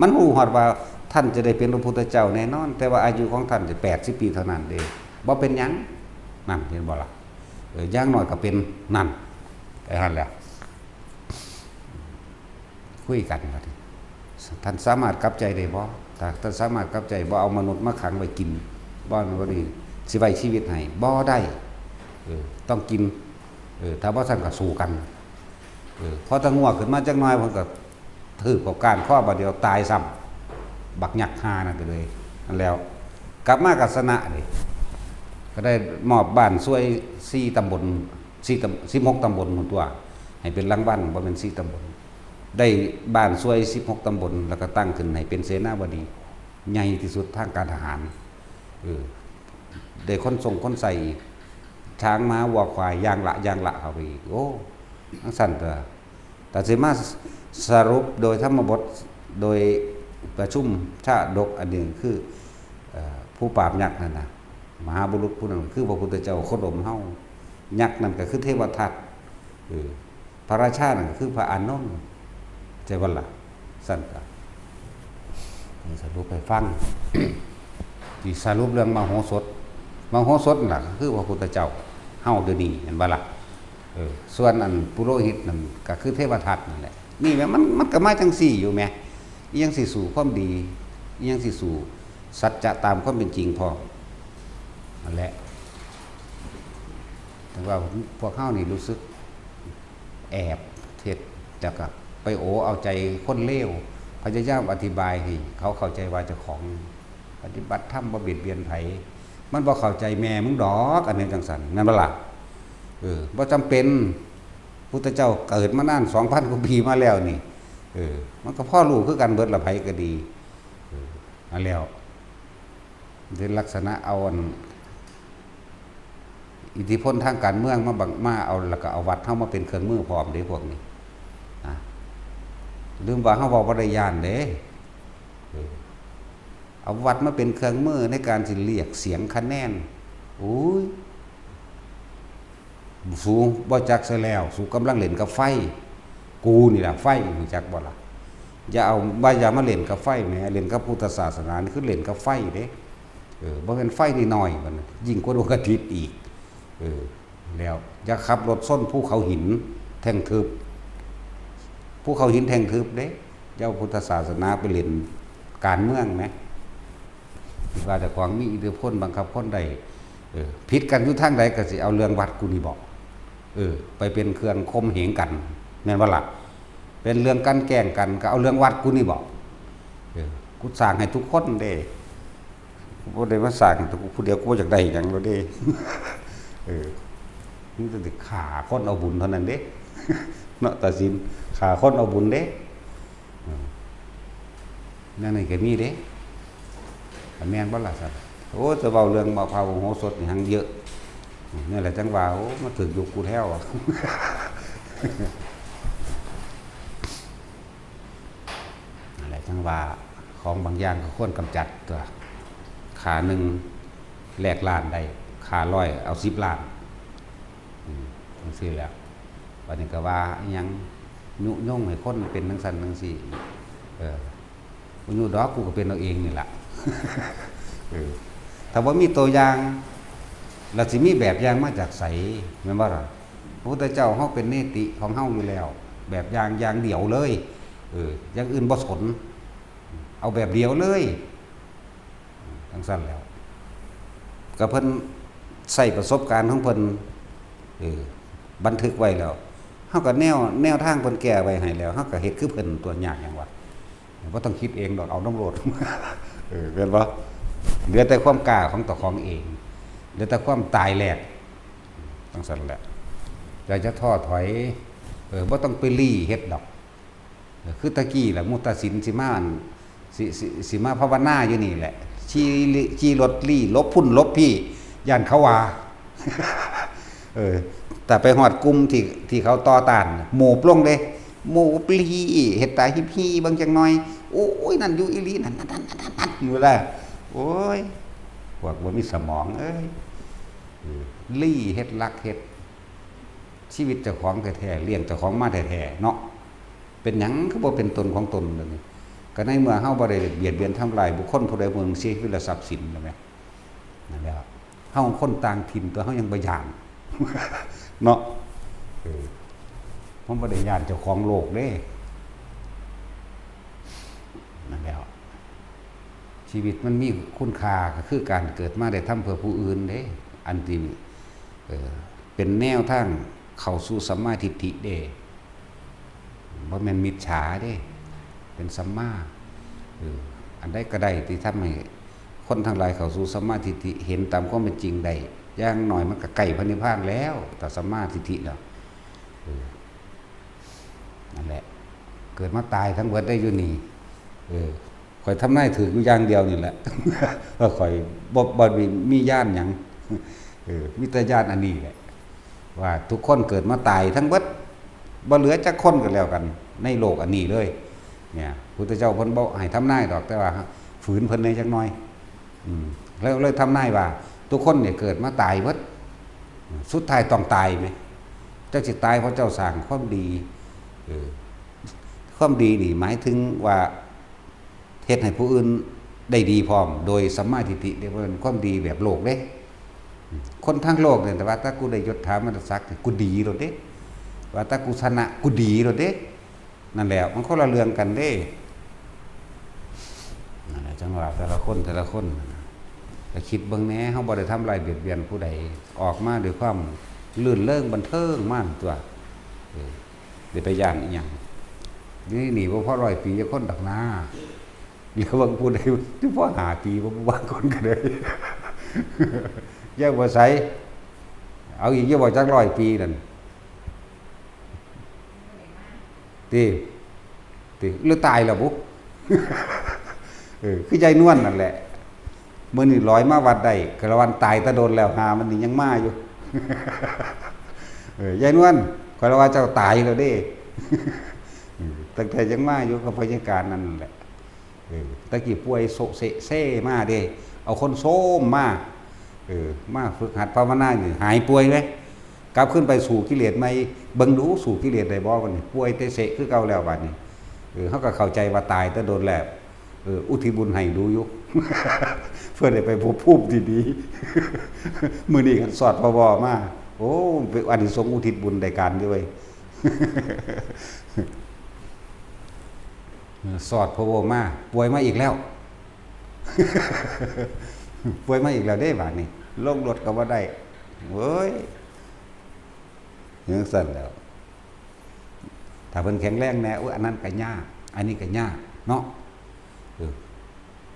มันฮู้ฮอดว่าท่านจะได้เป็นพระพุทธเจ้าแน่นอน แต่ว่าอายุของท่านจะแปดสิบปีเท่านั้นเด้ บ่เป็นหยัง นั่น เห็นบ่ล่ะ เออ อย่างน้อยก็เป็น นั่น ไปหั่นแหละ คุยกันบัดนี้ ท่านสามารถกลับใจได้บ่ ถ้าท่านสามารถกลับใจ บ่เอามนุษย์มาขังไว้กิน บ่ บ่นี่ สิไว้ชีวิตให้ บ่ได้ เออ ต้องกิน เออ ถ้าบ่ซั้นก็สู้กัน เออ พอตะงัวขึ้นมาจักหน่อย เพิ่นก็ทืบเข้าก้านคอบาดเดียวตายซ้ำ บักยักษ์ห่านั่นไปเลย นั่นแล้ว กลับมาก็ชนะเด้ ก็ได้มอบบ้านช่วยสี่ตำบล สี่ตำ สิบหกตำบลพุ้นตั๊ว ให้เป็นรางวัล บ่แม่นสี่ตำบล ได้บ้านช่วยสิบหกตำบล แล้วก็ตั้งขึ้นให้เป็นเสนาบดีใหญ่ที่สุดทางการทหาร เออ ได้คนส่งคนใส่อีก ช้างม้าวัวควายอย่างละอย่างละเข้าไปอีก โอ้ จังซั่นตั๊ว แต่สิมาสรุปโดยธรรมบท โดยประชุมชาดกอันหนึ่งคือ เอ่อ ผู้ปราบยักษ์นั่นน่ะ มหาบุรุษผู้นั้นคือพระพุทธเจ้าโคดมเฮา ยักษ์นั่นก็คือเทวทัต เออ พระราชานั่นก็คือพระอานนท์ ใช่บ่ล่ะ ซั่นก็ นี่สรุปให้ฟัง ที่สรุปเรื่องมโหสถ มโหสถนั่นล่ะก็คือพระพุทธเจ้าเฮาเดี๋ยวนี้ เห็นบ่ล่ะ เออ ส่วนอันปุโรหิตนั่นก็คือเทวทัตนั่นแหละ นี่แหละ มัน มันก็มาจังซี่อยู่แหม อิหยังสิสู้ความดี อิหยังสิสู้สัจจะตามความเป็นจริงพร้อม นั่นแหละ แต่ว่าพวกเฮานี่รู้สึกแอบเฮ็ด แล้วก็ไปโอเอาใจคนเลว พยายามอธิบายให้เขาเข้าใจว่าเจ้าของปฏิบัติธรรม บ่เบียดเบียนไผ มันบ่เข้าใจแม่มึงดอก อันนี้จังซั่น แม่นบ่ล่ะ เออ บ่จำเป็น พุทธเจ้าเกิดมานานสองพันกว่าปีมาแล้วนี่ เออ มันก็พอรู้คือกันเบิดละ ไผก็ดี เออ นั่นแล้ว เป็นลักษณะเอาอัน อิทธิพลทางการเมืองมาบัง มาเอา แล้วก็เอาวัดเฮามาเป็นเครื่องมือพร้อมเด้พวกนี้ นะ ลืมว่าเฮาเว้าบ่ได้ย้านเด้ เออ เอาวัดมาเป็นเครื่องมือในการสิเรียกเสียงคะแนน โอ้ย สูบ่จักซะแล้ว สูกำลังเล่นกับไฟ กูนี่ล่ะไฟ รู้จักบ่ล่ะ อย่าเอา ว่าอย่ามาเล่นกับไฟแหม เล่นกับพุทธศาสนานี่คือเล่นกับไฟเด้ เออ บ่แม่นไฟน้อยๆ บัดนั้น ยิ่งกว่าดวงอาทิตย์อีก เออ แล้วอย่าขับรถชนภูเขาหินแท่งทึบ ภูเขาหินแท่งทึบเด้ อย่าเอาพุทธศาสนาไปเล่นการเมืองแหม คิดว่าเจ้าของมีอิทธิพลบังคับคนได้ เออ ผิดกันอยู่ทางใดก็สิเอาเรื่องวัดกูนี่บ่ เออ ไปเป็นเครื่องข่มเหงกัน แม่นบ่ล่ะ เป็นเรื่องกลั่นแกล้งกัน ก็เอาเรื่องวัดกูนี่บ่ เออ กูสร้างให้ทุกคนเด้ กูบ่ได้มาสร้างให้แต่กูผู้เดียว กูบ่อยากได้หยังแล้วเด้ เออ มึงจะฆ่าคนเอาบุญเท่านั้นเด้ เนาะ ตัดสินฆ่าคนเอาบุญเด้ อืม แนวนี้ก็มีเด้ แม่นบ่ล่ะซั่น โอ้ จะเว้าเรื่องมะพร้าวโหสถนี่หังเยอะ นี่แหละจังว่า โอ้ มาถึงยุคกูแล้วอะ นั่นแหละจังว่า ของบางอย่างก็ควรกำจัดตั๊ว ฆ่าหนึ่งแลกล้านได้ ฆ่าร้อยเอาสิบล้าน อืม จั่งซี้แหละ บัดนี้ก็ว่าอิหยังยุยงให้คนเป็นจั่งซั้นจั่งซี้ เออ บ่ยุดอก กูก็เป็นเอาเองนี่ล่ะ เออ ถ้าบ่มีตัวอย่าง แล้วสิมีแบบอย่างมาจากไส แม่นบ่ล่ะ พระพุทธเจ้าเฮาเป็นเนติของเฮาอยู่แล้ว แบบอย่างอย่างเดียวเลย เออ อย่างอื่นบ่สน เอาแบบเดียวเลย จั่งซั้นแหล้ว ก็เพิ่นใช้ประสบการณ์ของเพิ่น เออ บันทึกไว้แล้ว เฮาก็แนว แนวทางเพิ่นแก้ไว้ให้แล้ว เฮาก็เฮ็ดคือเพิ่นตัวยากหยังวะ บ่ต้องคิดเองดอก เอานำโลด เออ แม่นบ่ เหลือแต่ความกล้าของเจ้าของเอง เหลือแต่ความตายแหลก จั่งซั้นแหละ อย่าจะท้อถอย เออ บ่ต้องไปลี้เฮ็ดดอก เออ คือตะกี้ล่ะ มุตตสินสิมาอัน สิ สิ สิมาภาวนาอยู่นี่แหละ ขี่ลิ ขี่รถลี้หลบพุ้นหลบพี้ ย้านเขาว่า เออ แต่ไปฮอดกลุ่มที่ ที่เขาต่อต้าน หมูบลงเด้ หมูบลี้ เฮ็ดตาฮิบฮี่เบิ่งจักหน่อย โอ้ย นั่นอยู่อีหลี นั่น นั่น นั่น นั่น นั่น อยู่ล่ะ โอ้ย พวกบ่มีสมองเอ้ย เออ ลี้เฮ็ดลักเฮ็ด ชีวิตเจ้าของแท้ๆ เลี้ยงเจ้าของมาแท้ๆ เนาะ เป็นหยังคือบ่เป็นตนของตนเดี๋ยวนี้ ก็ในเมื่อเฮาบ่ได้เบียดเบียนทำลายบุคคลผู้ใดผู้หนึ่งเสียชีวิตและทรัพย์สิน นั่นแหละ นั่นแหละ เฮาคนต่างถิ่นตัวเฮายังบ่ย้าน เนาะ เออ เฮาบ่ได้ย้านเจ้าของโลกเด้ นั่นแหละ ชีวิตมันมีคุณค่าก็คือการเกิดมาได้ทำเพื่อผู้อื่นเด้ อันที่ เอ่อ เป็นแนวทางเข้าสู่สัมมาทิฏฐิเด้ บ่แม่นมิจฉาเด้ เป็นสัมมา เออ อันใดก็ได้ที่ทำให้คนทั้งหลายเข้าสู่สัมมาทิฏฐิ เห็นตามความเป็นจริงได้ อย่างน้อยมันก็ใกล้พระนิพพานแล้ว ถ้าสัมมาทิฏฐิแล้ว เออ นั่นแหละ เกิดมาตายทั้งเบิดได้อยู่นี่ เออ ข้อยทำนายถืกอยู่อย่างเดียวนี่แหละ ว่าข้อยบ่ บ่มี มีญาณหยัง เออ มีแต่ญาณอันนี้แหละ ว่าทุกคนเกิดมาตายทั้งเบิด บ่เหลือจักคนก็แล้วกัน ในโลกอันนี้เลย เนี่ย พุทธเจ้าเพิ่นบ่ให้ทำนายดอก แต่ว่าฝืนเพิ่นแหน่จักหน่อย อืม แล้วเลยทำนายว่า ทุกคนเนี่ยเกิดมาตายเบิด สุดท้ายต้องตายไหม เจ้าสิตายเพราะเจ้าสร้างความดี เออ ความดีนี่หมายถึงว่า เฮ็ดให้ผู้อื่นได้ดีพร้อม โดยสัมมาทิฏฐิเด้ บ่แม่นความดีแบบโลกเด้ คนทางโลกเนี่ย แต่ว่าถ้ากูได้ยศถาบรรดาศักดิ์นี่ กูดีโลดเด้ ว่าถ้ากูชนะ กูดีโลดเด้ นั่นแหละ มันคนละเรื่องกันเด้ นั่นแหละ จั่งว่าแต่ละคน แต่ละคน ก็คิดเบิ่งแหน่ เฮาบ่ได้ทำลายเบียดเบียนผู้ใด ออกมาด้วยความรื่นเริงบันเทิงมาตัว เออ สิไปย้านอิหยัง นี่ นี่บ่พอร้อยปีจักคนดอกนา เหลือเบิ่งผู้ใด ที่พอห้าปีบ่ บางคนก็ได้ อย่าบ่ใส่ เอาอีก อย่าบ่จักร้อยปีนั่น ติ ติ หรือตายแล้วบุ เออ คือยายนวลนั่นแหละ มื้อนี้ลอยมาวัดได้ กะละวันตายแต่โดนแล้ว หามันนี่ยังมาอยู่ เออ ยายนวล ข้อยละว่าเจ้าตายแล้วเด้ เออ ตั้งแต่ยังมาอยู่กับพยาการนั่นแหละ เออ ตะกี้ป่วยโซะเซะเซมาเด้ เอาคนโซมมา เออ มาฝึกหัดภาวนานี่ หายป่วยไหม กลับขึ้นไปสู้กิเลสใหม่ เบิ่งดูสู้กิเลสได้บ่บัดนี้ ป่วยเตะเสะคือเก่าแล้วบัดนี้ เออ เฮาก็เข้าใจว่าตายแต่โดนแล้ว เออ อุทิศบุญให้ดูอยู่ เพื่อได้ไปภพภูมิที่ดี มื้อนี้คันสอดพบมา โอ้ เป็นอานิสงส์อุทิศบุญได้การด้วย เออ สอดพบมา ป่วยมาอีกแล้ว ป่วยมาอีกแล้วเด้บาดนี้ ลงรถก็บ่ได้ เว้ย จั่งซั้นแหล้ว ถ้าเพิ่นแข็งแรงแหน่ โอ้ย อันนั้นก็ยาก อันนี้ก็ยากเนาะ เอ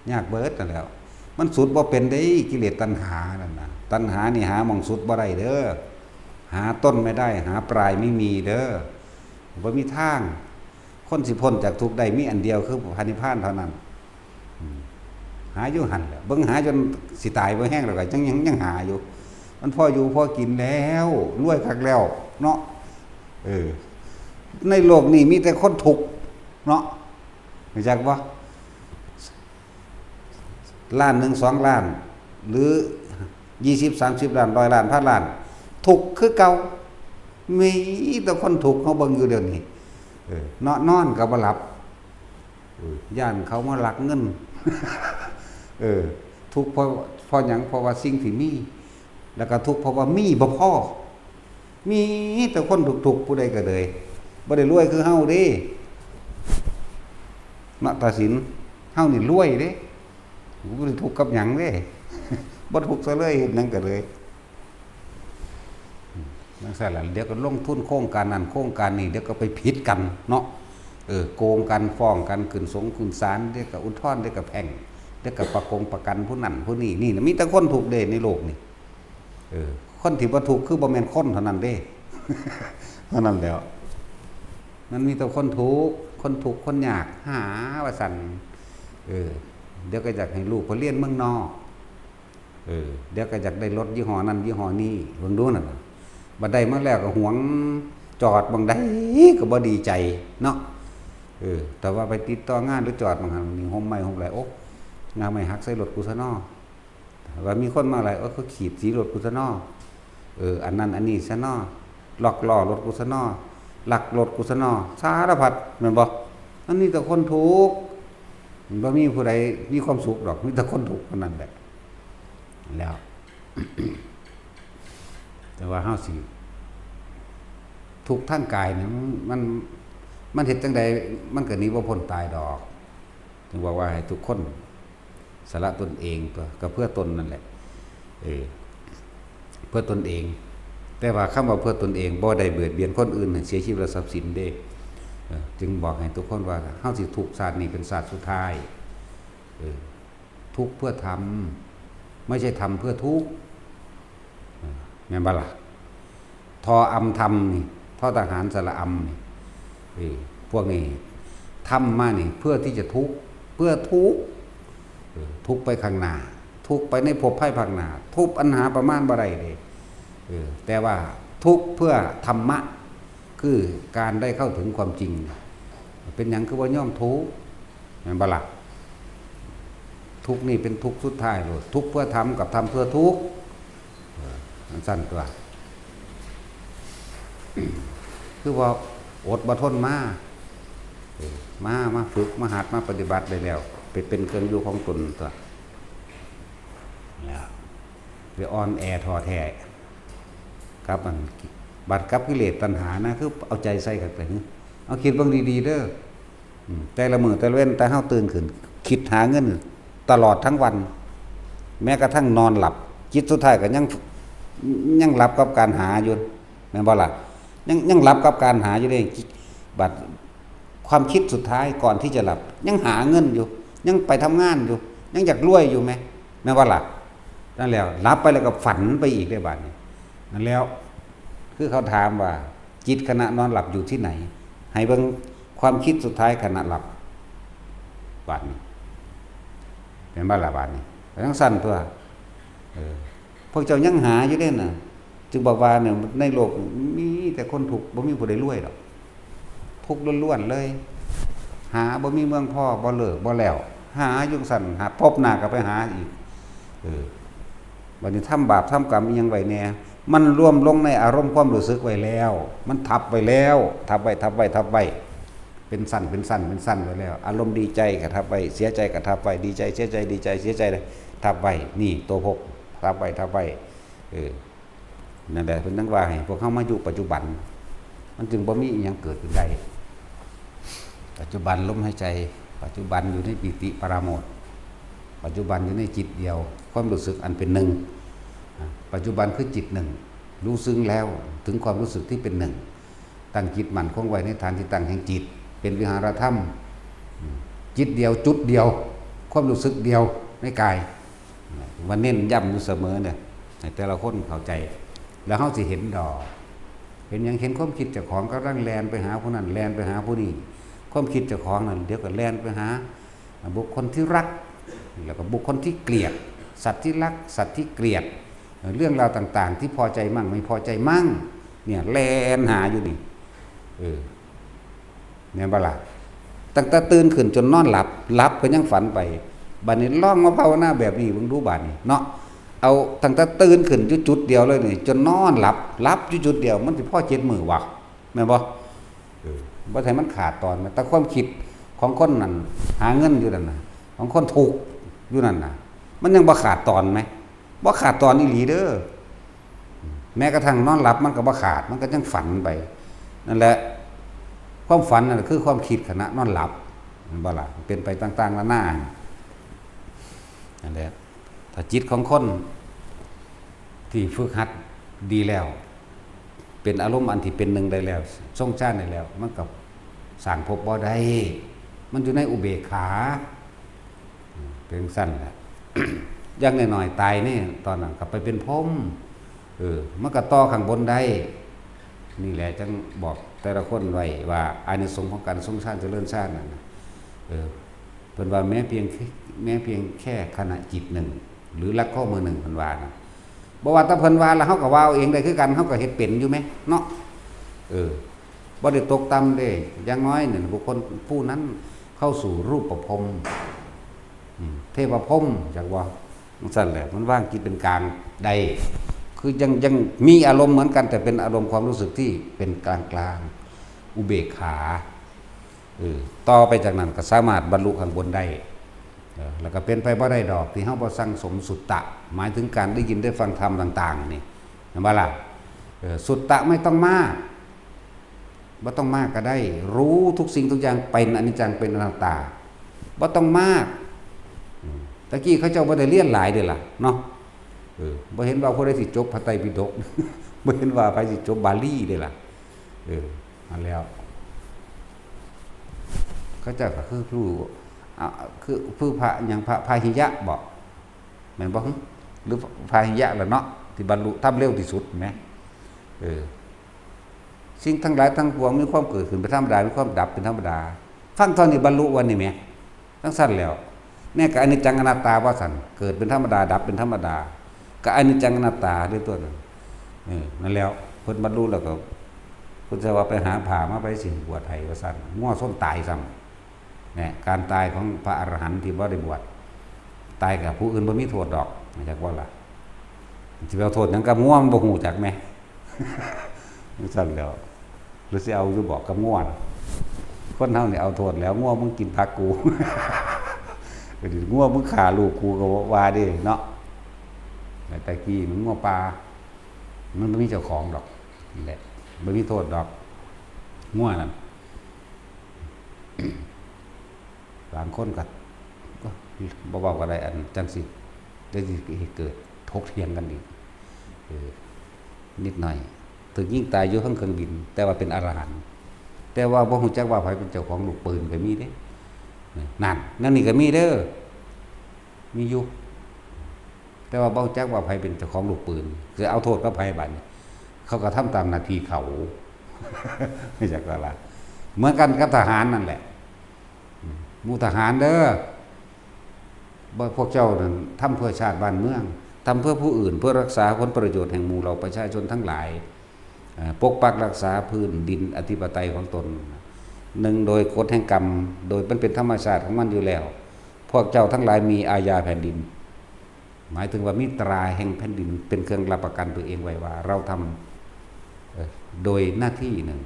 อ ยากเบิดนั่นแหล้ว มันสุดบ่เป็นเด้ กิเลสตัณหานั่นน่ะ ตัณหานี่หาหม่องสุดบ่ได้เด้อ หาต้นไม่ได้ หาปลายไม่มีเด้อ บ่มีทาง คนสิพ้นจากทุกข์ได้มีอันเดียวคือพระนิพพานเท่านั้น อืม หาอยู่หั่นแหละ เบิ่งหาจนสิตายบ่แฮงแล้วก็ยัง ยัง ยังหาอยู่ มันพออยู่พอกินแล้ว รวยคักแล้วเนาะ เออ ในโลกนี้มีแต่คนทุกข์เนาะ รู้จักบ่ ล้านหนึ่ง สองล้าน หรือ ยี่สิบ สามสิบล้าน ร้อยล้าน พันล้าน ทุกข์คือเก่า มีแต่คนทุกข์ เฮาเบิ่งอยู่เดี๋ยวนี้ เออ เนาะ นอนก็บ่หลับ เออ ย้านเขามาลักเงิน เออ ทุกข์เพราะ เพราะหยัง เพราะว่าสิ่งที่มี แล้วก็ทุกข์เพราะว่ามีบ่พอ มีแต่คนทุกข์ๆ ผู้ใดก็เลย บ่ได้รวยคือเฮาเด้ เนาะ ตาสิน เฮานี่รวยเด้ บ่ได้ทุกข์กับหยังเด้ บ่ทุกข์ซะเลย เฮ็ดหยังก็เลย จั่งซั้นล่ะ เดี๋ยวก็ลงทุนโครงการนั้นโครงการนี้ เดี๋ยวก็ไปผิดกันเนาะ เออ โกงกัน ฟ้องกัน ขึ้นสงขึ้นศาล เดี๋ยวก็อุทธรณ์ เดี๋ยวก็แพ่ง เดี๋ยวก็ประกงประกันผู้นั้นผู้นี้ นี่นะ มีแต่คนทุกข์เด้ในโลกนี่ เออ คนที่บ่ทุกข์คือบ่แม่นคนเท่านั้นเด้ เท่านั้นแหล้ว มันมีแต่คนทุกข์ คนทุกข์คนยาก หาว่าซั่น เออ เดี๋ยวก็อยากให้ลูกไปเรียนเมืองนอก เออ เดี๋ยวก็อยากได้รถยี่ห้อนั้นยี่ห้อนี้ เบิ่งดูนั่นน่ะ บัดได้มาแล้วก็หวง จอดหม่องใดก็บ่ดีใจเนาะ เออ แต่ว่าไปติดต่องานหรือจอดหม่องหั้นนี่ ฮ่มไม้ฮ่มไหล โอ๊ะ งาไม้หักใส่รถกูซะน้อ ว่ามีคนมาหลาย โอ๊ะ เขาขีดสีรถกูซะน้อ เออ อันนั้นอันนี้ซะน้อ ล็อกล้อรถกูซะน้อ ลักรถกูซะน้อ สารพัด แม่นบ่ อันนี้แต่คนทุกข์ บ่มีผู้ใดมีความสุขดอก มีแต่คนทุกข์เท่านั้นแหละ แล้ว แต่ว่าเฮาสิ ทุกข์ทางกายเนี่ย มัน มัน มันเฮ็ดจั่งใด มันก็หนีบ่พ้นตายดอก จึงบอกว่าให้ทุกคนสละตนเองตัว ก็เพื่อตนนั่นแหละ เออ เพื่อตนเอง แต่ว่าคำว่าเพื่อตนเอง บ่ได้เบียดเบียนคนอื่นให้เสียชีวิตและทรัพย์สินเด้ เออ จึงบอกให้ทุกคนว่า เฮาสิทุกข์ชาตินี้เป็นชาติสุดท้าย เออ ทุกข์เพื่อทำ ไม่ใช่ทำเพื่อทุกข์ เออ แม่นบ่ล่ะ ทออำทำนี่ ทอทหารสระอำนี่ เออ พวกนี้ทำมานี่ เพื่อที่จะทุกข์ เพื่อทุกข์ เออ ทุกข์ไปข้างหน้า ทุกข์ไปในภพภายภาคหน้า ทุกข์อันหาประมาณบ่ได้เลย เออ แต่ว่าทุกข์เพื่อธรรมะ คือการได้เข้าถึงความจริง เป็นหยังคือว่ายอมทุกข์ แม่นบ่ล่ะ ทุกข์นี่เป็นทุกข์สุดท้ายโลด ทุกข์เพื่อธรรมกับธรรมเพื่อทุกข์ เออ มันสั้นตัว คือว่าอดบ่ทนมา เออ มา มาฝึก มาหัด มาปฏิบัติได้แล้ว ไปเป็นเครื่องอยู่ของตนตัว แล้ว ไปอ่อนแอท้อแท้ กับมัน บัดกับกิเลสตัณหานะ คือเอาใจใส่กันไปนี่ เอาคิดเบิ่งดีๆ เด้อ อืม แต่ละมื้อแต่ละเว็น แต่เฮาตื่นขึ้น คิดหาเงินตลอดทั้งวัน แม้กระทั่งนอนหลับ จิตสุดท้ายก็ยัง ยังหลับกับการหาอยู่ แม่นบ่ล่ะ ยัง ยังหลับกับการหาอยู่เด้ บัดความคิดสุดท้ายก่อนที่จะหลับ ยังหาเงินอยู่ ยังไปทำงานอยู่ ยังอยากรวยอยู่แหม แม่นบ่ล่ะ นั่นแหละ หลับไปแล้วก็ฝันไปอีกเด้บัดนี้ นั่นแล้ว คือเขาถามว่า จิตขณะนอนหลับอยู่ที่ไหน ให้เบิ่งความคิดสุดท้ายขณะหลับ บัดนี้ แม่นบ่ล่ะบัดนี้ จั่งซั้นตัว เออ พวกเจ้ายังหาอยู่เด้น่ะ จึงบอกว่าเนี่ย ในโลกมีแต่คนทุกข์ บ่มีผู้ใดรวยดอก ทุกข์ล้วนๆ เลย หาบ่มีเมืองพอ บ่เลิก บ่แล้ว หาอยู่จั่งซั้น หา พบหน้าก็ไปหาอีก เออ บัดนี้ทำบาปทำกรรมอิหยังไว้แหน่ มันรวมลงในอารมณ์ความรู้สึกไว้แล้ว มันทับไว้แล้ว ทับไว้ ทับไว้ ทับไว้ เป็นชั้น เป็นชั้น เป็นชั้นไว้แล้ว อารมณ์ดีใจก็ทับไว้ เสียใจก็ทับไว้ ดีใจ เสียใจ ดีใจ เสียใจ ทับไว้ นี่ตัวภพ ทับไว้ ทับไว้ เออ นั่นแหละ เพิ่นจั่งว่าให้พวกเฮามาอยู่ปัจจุบัน มันจึงบ่มีอิหยังเกิดขึ้นได้ ปัจจุบันลมหายใจ ปัจจุบันอยู่ในปีติปราโมทย์ ปัจจุบันอยู่ในจิตเดียว ความรู้สึกอันเป็นหนึ่ง อ่ะ ปัจจุบันคือจิตหนึ่ง รู้ซึ้งแล้วถึงความรู้สึกที่เป็นหนึ่ง ตั้งจิตมั่นคงไว้ในฐานที่ตั้งแห่งจิต เป็นวิหารธรรม จิตเดียว จุดเดียว ความรู้สึกเดียวในกาย ว่าเน้นย้ำอยู่เสมอเนี่ย ให้แต่ละคนเข้าใจ แล้วเฮาสิเห็นดอก เห็นหยัง เห็นความคิดเจ้าของกำลังแล่นไปหาผู้นั้น แล่นไปหาผู้นี้ ความคิดเจ้าของนั่น เดี๋ยวก็แล่นไปหาบุคคลที่รัก แล้วก็บุคคลที่เกลียด สัตว์ที่รัก สัตว์ที่เกลียด เรื่องราวต่างๆ ที่พอใจมั่งไม่พอใจมั่ง เนี่ย แล่นหาอยู่นี่ เออ แม่นบ่ล่ะ ตั้งแต่ตื่นขึ้นจนนอนหลับ หลับก็ยังฝันไป บัดนี้ลองมาภาวนาแบบนี้เบิ่งดูบัดนี้เนาะ เอาตั้งแต่ตื่นขึ้นอยู่จุดเดียวเลยนี่ จนนอนหลับ หลับอยู่จุดเดียว มันสิพอเจ็ดมื้อวะ แม่นบ่? เออ บ่ให้มันขาดตอนนะ แต่ความคิดของคนนั่น หาเงินอยู่นั่นน่ะ ของคนทุกข์อยู่นั่นน่ะ มันยังบ่ขาดตอนไหม? บ่ขาดตอนอีหลีเด้อ แม้กระทั่งนอนหลับมันก็บ่ขาด มันก็ยังฝันไป นั่นแหละ ความฝันนั่นคือความคิดขณะนอนหลับ แม่นบ่ล่ะ? เป็นไปต่างๆนานา นั่นแหละ ถ้าจิตของคนที่ฝึกหัดดีแล้ว เป็นอารมณ์อันที่เป็นหนึ่งได้แล้ว ทรงฌานได้แล้ว มันก็สร้างภพบ่ได้ มันอยู่ในอุเบกขา เป็นจั่งซั้นแหละ อย่างน้อยๆ ตายนี่ ตอนนั้นก็ไปเป็นพรหม เออ มันก็ต่อข้างบนได้ นี่แหละจั่งบอกแต่ละคนไว้ว่าอานิสงส์ของการทรงฌานเจริญฌานนั่นน่ะ เออ เพิ่นว่าแม้เพียงแค่ แม้เพียงแค่ขณะจิตหนึ่ง หรือลักข้อมือหนึ่ง เพิ่นว่านะ บ่ว่าแต่เพิ่นว่า แล้วเฮาก็ว่าเอาเองได้คือกัน เฮาก็เฮ็ดเป็นอยู่แหมเนาะ เออ บ่ได้ตกต่ำเด้ อย่างน้อยเนี่ยบุคคลผู้นั้นเข้าสู่รูปพรหม อืม เทพพรหม จักว่า จั่งซั้นแหละ มันวางจิตเป็นกลางได้ คือยัง ยังมีอารมณ์เหมือนกัน แต่เป็นอารมณ์ความรู้สึกที่เป็นกลางๆ อุเบกขา เออ ต่อไปจากนั้นก็สามารถบรรลุข้างบนได้ เออ แล้วก็เป็นไปบ่ได้ดอก ที่เฮาบ่สั่งสมสุตตะ หมายถึงการได้ยินได้ฟังธรรมต่างๆ นี่ เห็นบ่ล่ะ? เออ สุตตะไม่ต้องมาก บ่ต้องมากก็ได้ รู้ทุกสิ่งทุกอย่างเป็นอนิจจัง เป็นอนัตตา บ่ต้องมาก อืม ตะกี้เขาเจ้าบ่ได้เรียนหลายเด้ล่ะ เนาะ เออ บ่เห็นว่าผู้ใดสิจบพระไตรปิฎก บ่เห็นว่าไผสิจบบาลีเด้ล่ะ เออ นั่นแล้ว เขาเจ้าก็คือผู้ อ่ะ คือ คือพระหยัง พระพาหิยะบ่ แม่นบ่ หรือพาหิยะล่ะเนาะ ที่บรรลุธรรมเร็วที่สุดแหม เออ สิ่งทั้งหลายทั้งปวงมีความเกิดขึ้นเป็นธรรมดา มีความดับเป็นธรรมดา ฟังเท่านี้บรรลุวันนี้แหม จั่งซั้นแล้ว แน่ก็อนิจจังอนัตตาว่าซั่น เกิดเป็นธรรมดา ดับเป็นธรรมดา ก็อนิจจังอนัตตาด้วยตัวนั้น เออ นั่นแล้ว เพิ่นบรรลุแล้วก็ เพิ่นจะว่าไปหาผ้ามาไปสิบวชให้ว่าซั่น งัวชนตายซ้ำ เนี่ย การตายของพระอรหันต์ที่บ่ได้บวช ตายกับผู้อื่นบ่มีโทษดอก จักว่าล่ะ สิไปเอาโทษหยังกับงัว มันบ่ฮู้จักแหม จั่งซั้นแล้ว หรือสิเอาอยู่บ่กับงัวน่ะ คนเฮานี่เอาโทษแล้ว งัวมึงกินผักกู งัวมึงฆ่าลูกกูก็ว่าเด้เนาะ แต่กี้มันงัวป่า มันบ่มีเจ้าของดอก นี่แหละ บ่มีโทษดอก งัวนั่น บางคนก็ ก็บ่เว้าก็ได้ อันจั่งซี้ เดี๋ยวสิเกิดถกเถียงกันอีก เออ นิดหน่อย ถูกยิงตายอยู่เทิงเครื่องบิน แต่ว่าเป็นอรหันต์ แต่ว่าบ่ฮู้จักว่าไผเป็นเจ้าของลูกปืนก็มีเด้ นั่น นั่นนี่ก็มีเด้อ มีอยู่ แต่ว่าบ่ฮู้จักว่าไผเป็นเจ้าของลูกปืน สิเอาโทษกับไผบัดนี้ เขาก็ทำตามหน้าที่เขา จักว่าล่ะ เหมือนกันกับทหารนั่นแหละ อืม หมู่ทหารเด้อ บ่ พวกเจ้านั่นทำเพื่อชาติบ้านเมือง ทำเพื่อผู้อื่น เพื่อรักษาผลประโยชน์แห่งหมู่เหล่าประชาชนทั้งหลาย เอ่อ ปกปักรักษาพื้นดินอธิปไตยของตน หนึ่ง โดยกฎแห่งกรรม โดยมันเป็นธรรมชาติของมันอยู่แล้ว พวกเจ้าทั้งหลายมีอาญาแผ่นดิน หมายถึงว่ามีตราแห่งแผ่นดินเป็นเครื่องรับประกันตัวเองไว้ว่าเราทำ เอ่อ โดยหน้าที่หนึ่ง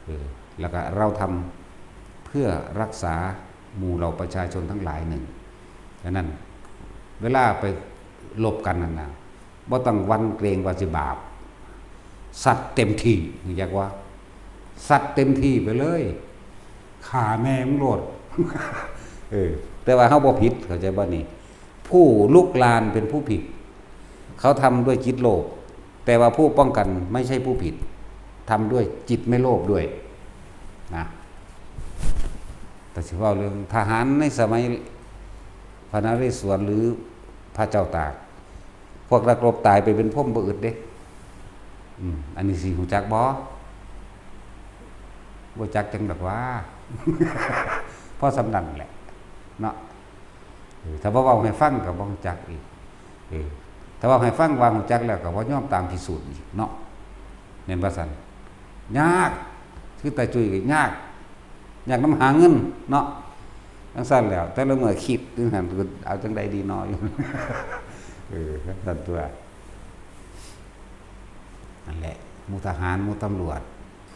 เออ แล้วก็เราทำเพื่อรักษาหมู่เหล่าประชาชนทั้งหลายหนึ่ง ฉะนั้นเวลาไปรบกันนั่นน่ะ บ่ต้องหวั่นเกรงว่าสิบาป ซัดเต็มที่ รู้จักว่า ซัดเต็มที่ไปเลย ฆ่าแม่มึงโลด เออ แต่ว่าเฮาบ่ผิด เข้าใจบ่นี่? ผู้ลุกรานเป็นผู้ผิด เขาทำด้วยจิตโลภ แต่ว่าผู้ป้องกันไม่ใช่ผู้ผิด ทำด้วยจิตไม่โลภด้วย นะ แต่สิเว้าเรื่องทหารในสมัยพระนเรศวรหรือพระเจ้าตาก พวกนักรบตายไปเป็นพรหมบ่อึดเด้ อืม อันนี้สิรู้จักบ่? บ่จักจั่งดอกว่า พอส่ำนั้นแหละ เนาะ เออ ถ้าบ่เว้าให้ฟังก็บ่รู้จักอีก เออ ถ้าเว้าให้ฟังว่ารู้จักแล้วก็บ่ยอมตามพิสูจน์อีกเนาะ แม่นบ่ซั่น? ยาก คือตาจุ้ยก็ยาก ยากนำหาเงินเนาะ จั่งซั่นแหล้ว แต่ละมื้อคิดอยู่หั่น เอาจั่งใดดีน้ออยู่ เออ ซั่นตั๊ว นั่นแหละ หมู่ทหาร หมู่ตำรวจ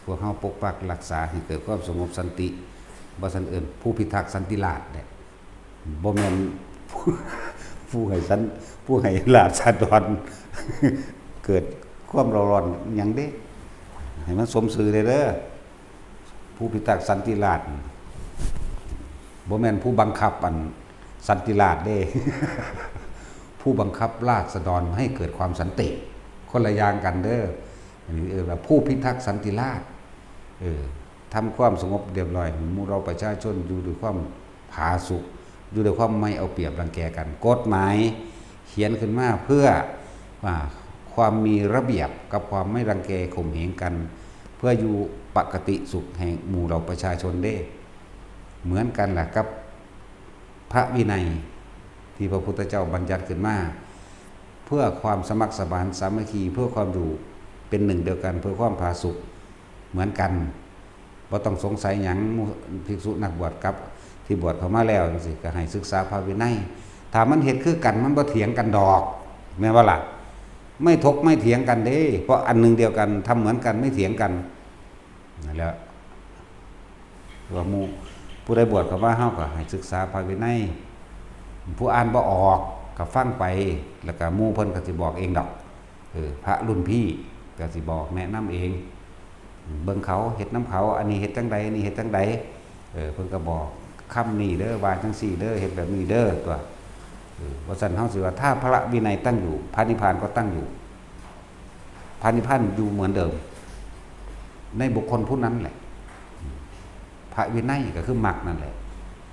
พวกเฮาปกปักรักษาให้เกิดความสงบสันติ บ่ซั้นเอิ้นผู้พิทักษ์สันติราษฎร์แหละ บ่แม่น ผู้ให้สัน ผู้ให้ราษฎร เกิดความเร่าร้อนหยังเด้ ให้มันสมชื่อเด้อ ผู้พิทักษ์สันติราษฎร์ บ่แม่นผู้บังคับอันสันติราษฎร์เด้ ผู้บังคับราษฎรให้เกิดความสันติ คนละอย่างกันเด้อ อันนี้เอิ้นว่าผู้พิทักษ์สันติราษฎร์ เออ ทำความสงบเรียบร้อย หมู่เราประชาชนอยู่ด้วยความผาสุก อยู่ด้วยความไม่เอาเปรียบรังแกกัน กฎหมายเขียนขึ้นมาเพื่อ อ่า ความมีระเบียบกับความไม่รังแกข่มเหงกัน เพื่ออยู่ปกติสุขแห่งหมู่เราประชาชนเด้ เหมือนกันล่ะกับพระวินัยที่พระพุทธเจ้าบัญญัติขึ้นมา เพื่อความสมัครสมานสามัคคี เพื่อความอยู่เป็นหนึ่งเดียวกัน เพื่อความผาสุกเหมือนกัน บ่ต้องสงสัยหยัง หมู่ภิกษุนักบวชกับที่บวชเข้ามาแล้วจังซี้ ก็ให้ศึกษาพระวินัย ถ้ามันเฮ็ดคือกัน มันบ่เถียงกันดอก แม่นบ่ล่ะ ไม่ถกไม่เถียงกันเด้ เพราะอันหนึ่งเดียวกัน ทำเหมือนกัน ไม่เถียงกัน นั่นแหละ ว่าหมู่ผู้ใดบวชเข้ามา เฮาก็ให้ศึกษาพระวินัย ผู้อ่านบ่ออกก็ฟังไป แล้วก็หมู่เพิ่นก็สิบอกเองดอก เออ พระรุ่นพี่ก็สิบอกแนะนำเอง เบิ่งเขา เฮ็ดนำเขา อันนี้เฮ็ดจั่งใด อันนี้เฮ็ดจั่งใด เออ เพิ่นก็บอกคำนี้เด้อ ว่าจั่งซี้เด้อ เฮ็ดแบบนี้เด้อ ตั๊ว เออ ว่าซั่น เฮาสิว่า ถ้าพระวินัยตั้งอยู่ พระนิพพานก็ตั้งอยู่ พระนิพพานอยู่เหมือนเดิม ในบุคคลผู้นั้นแหละ พระวินัยก็คือมรรคนั่นแหละ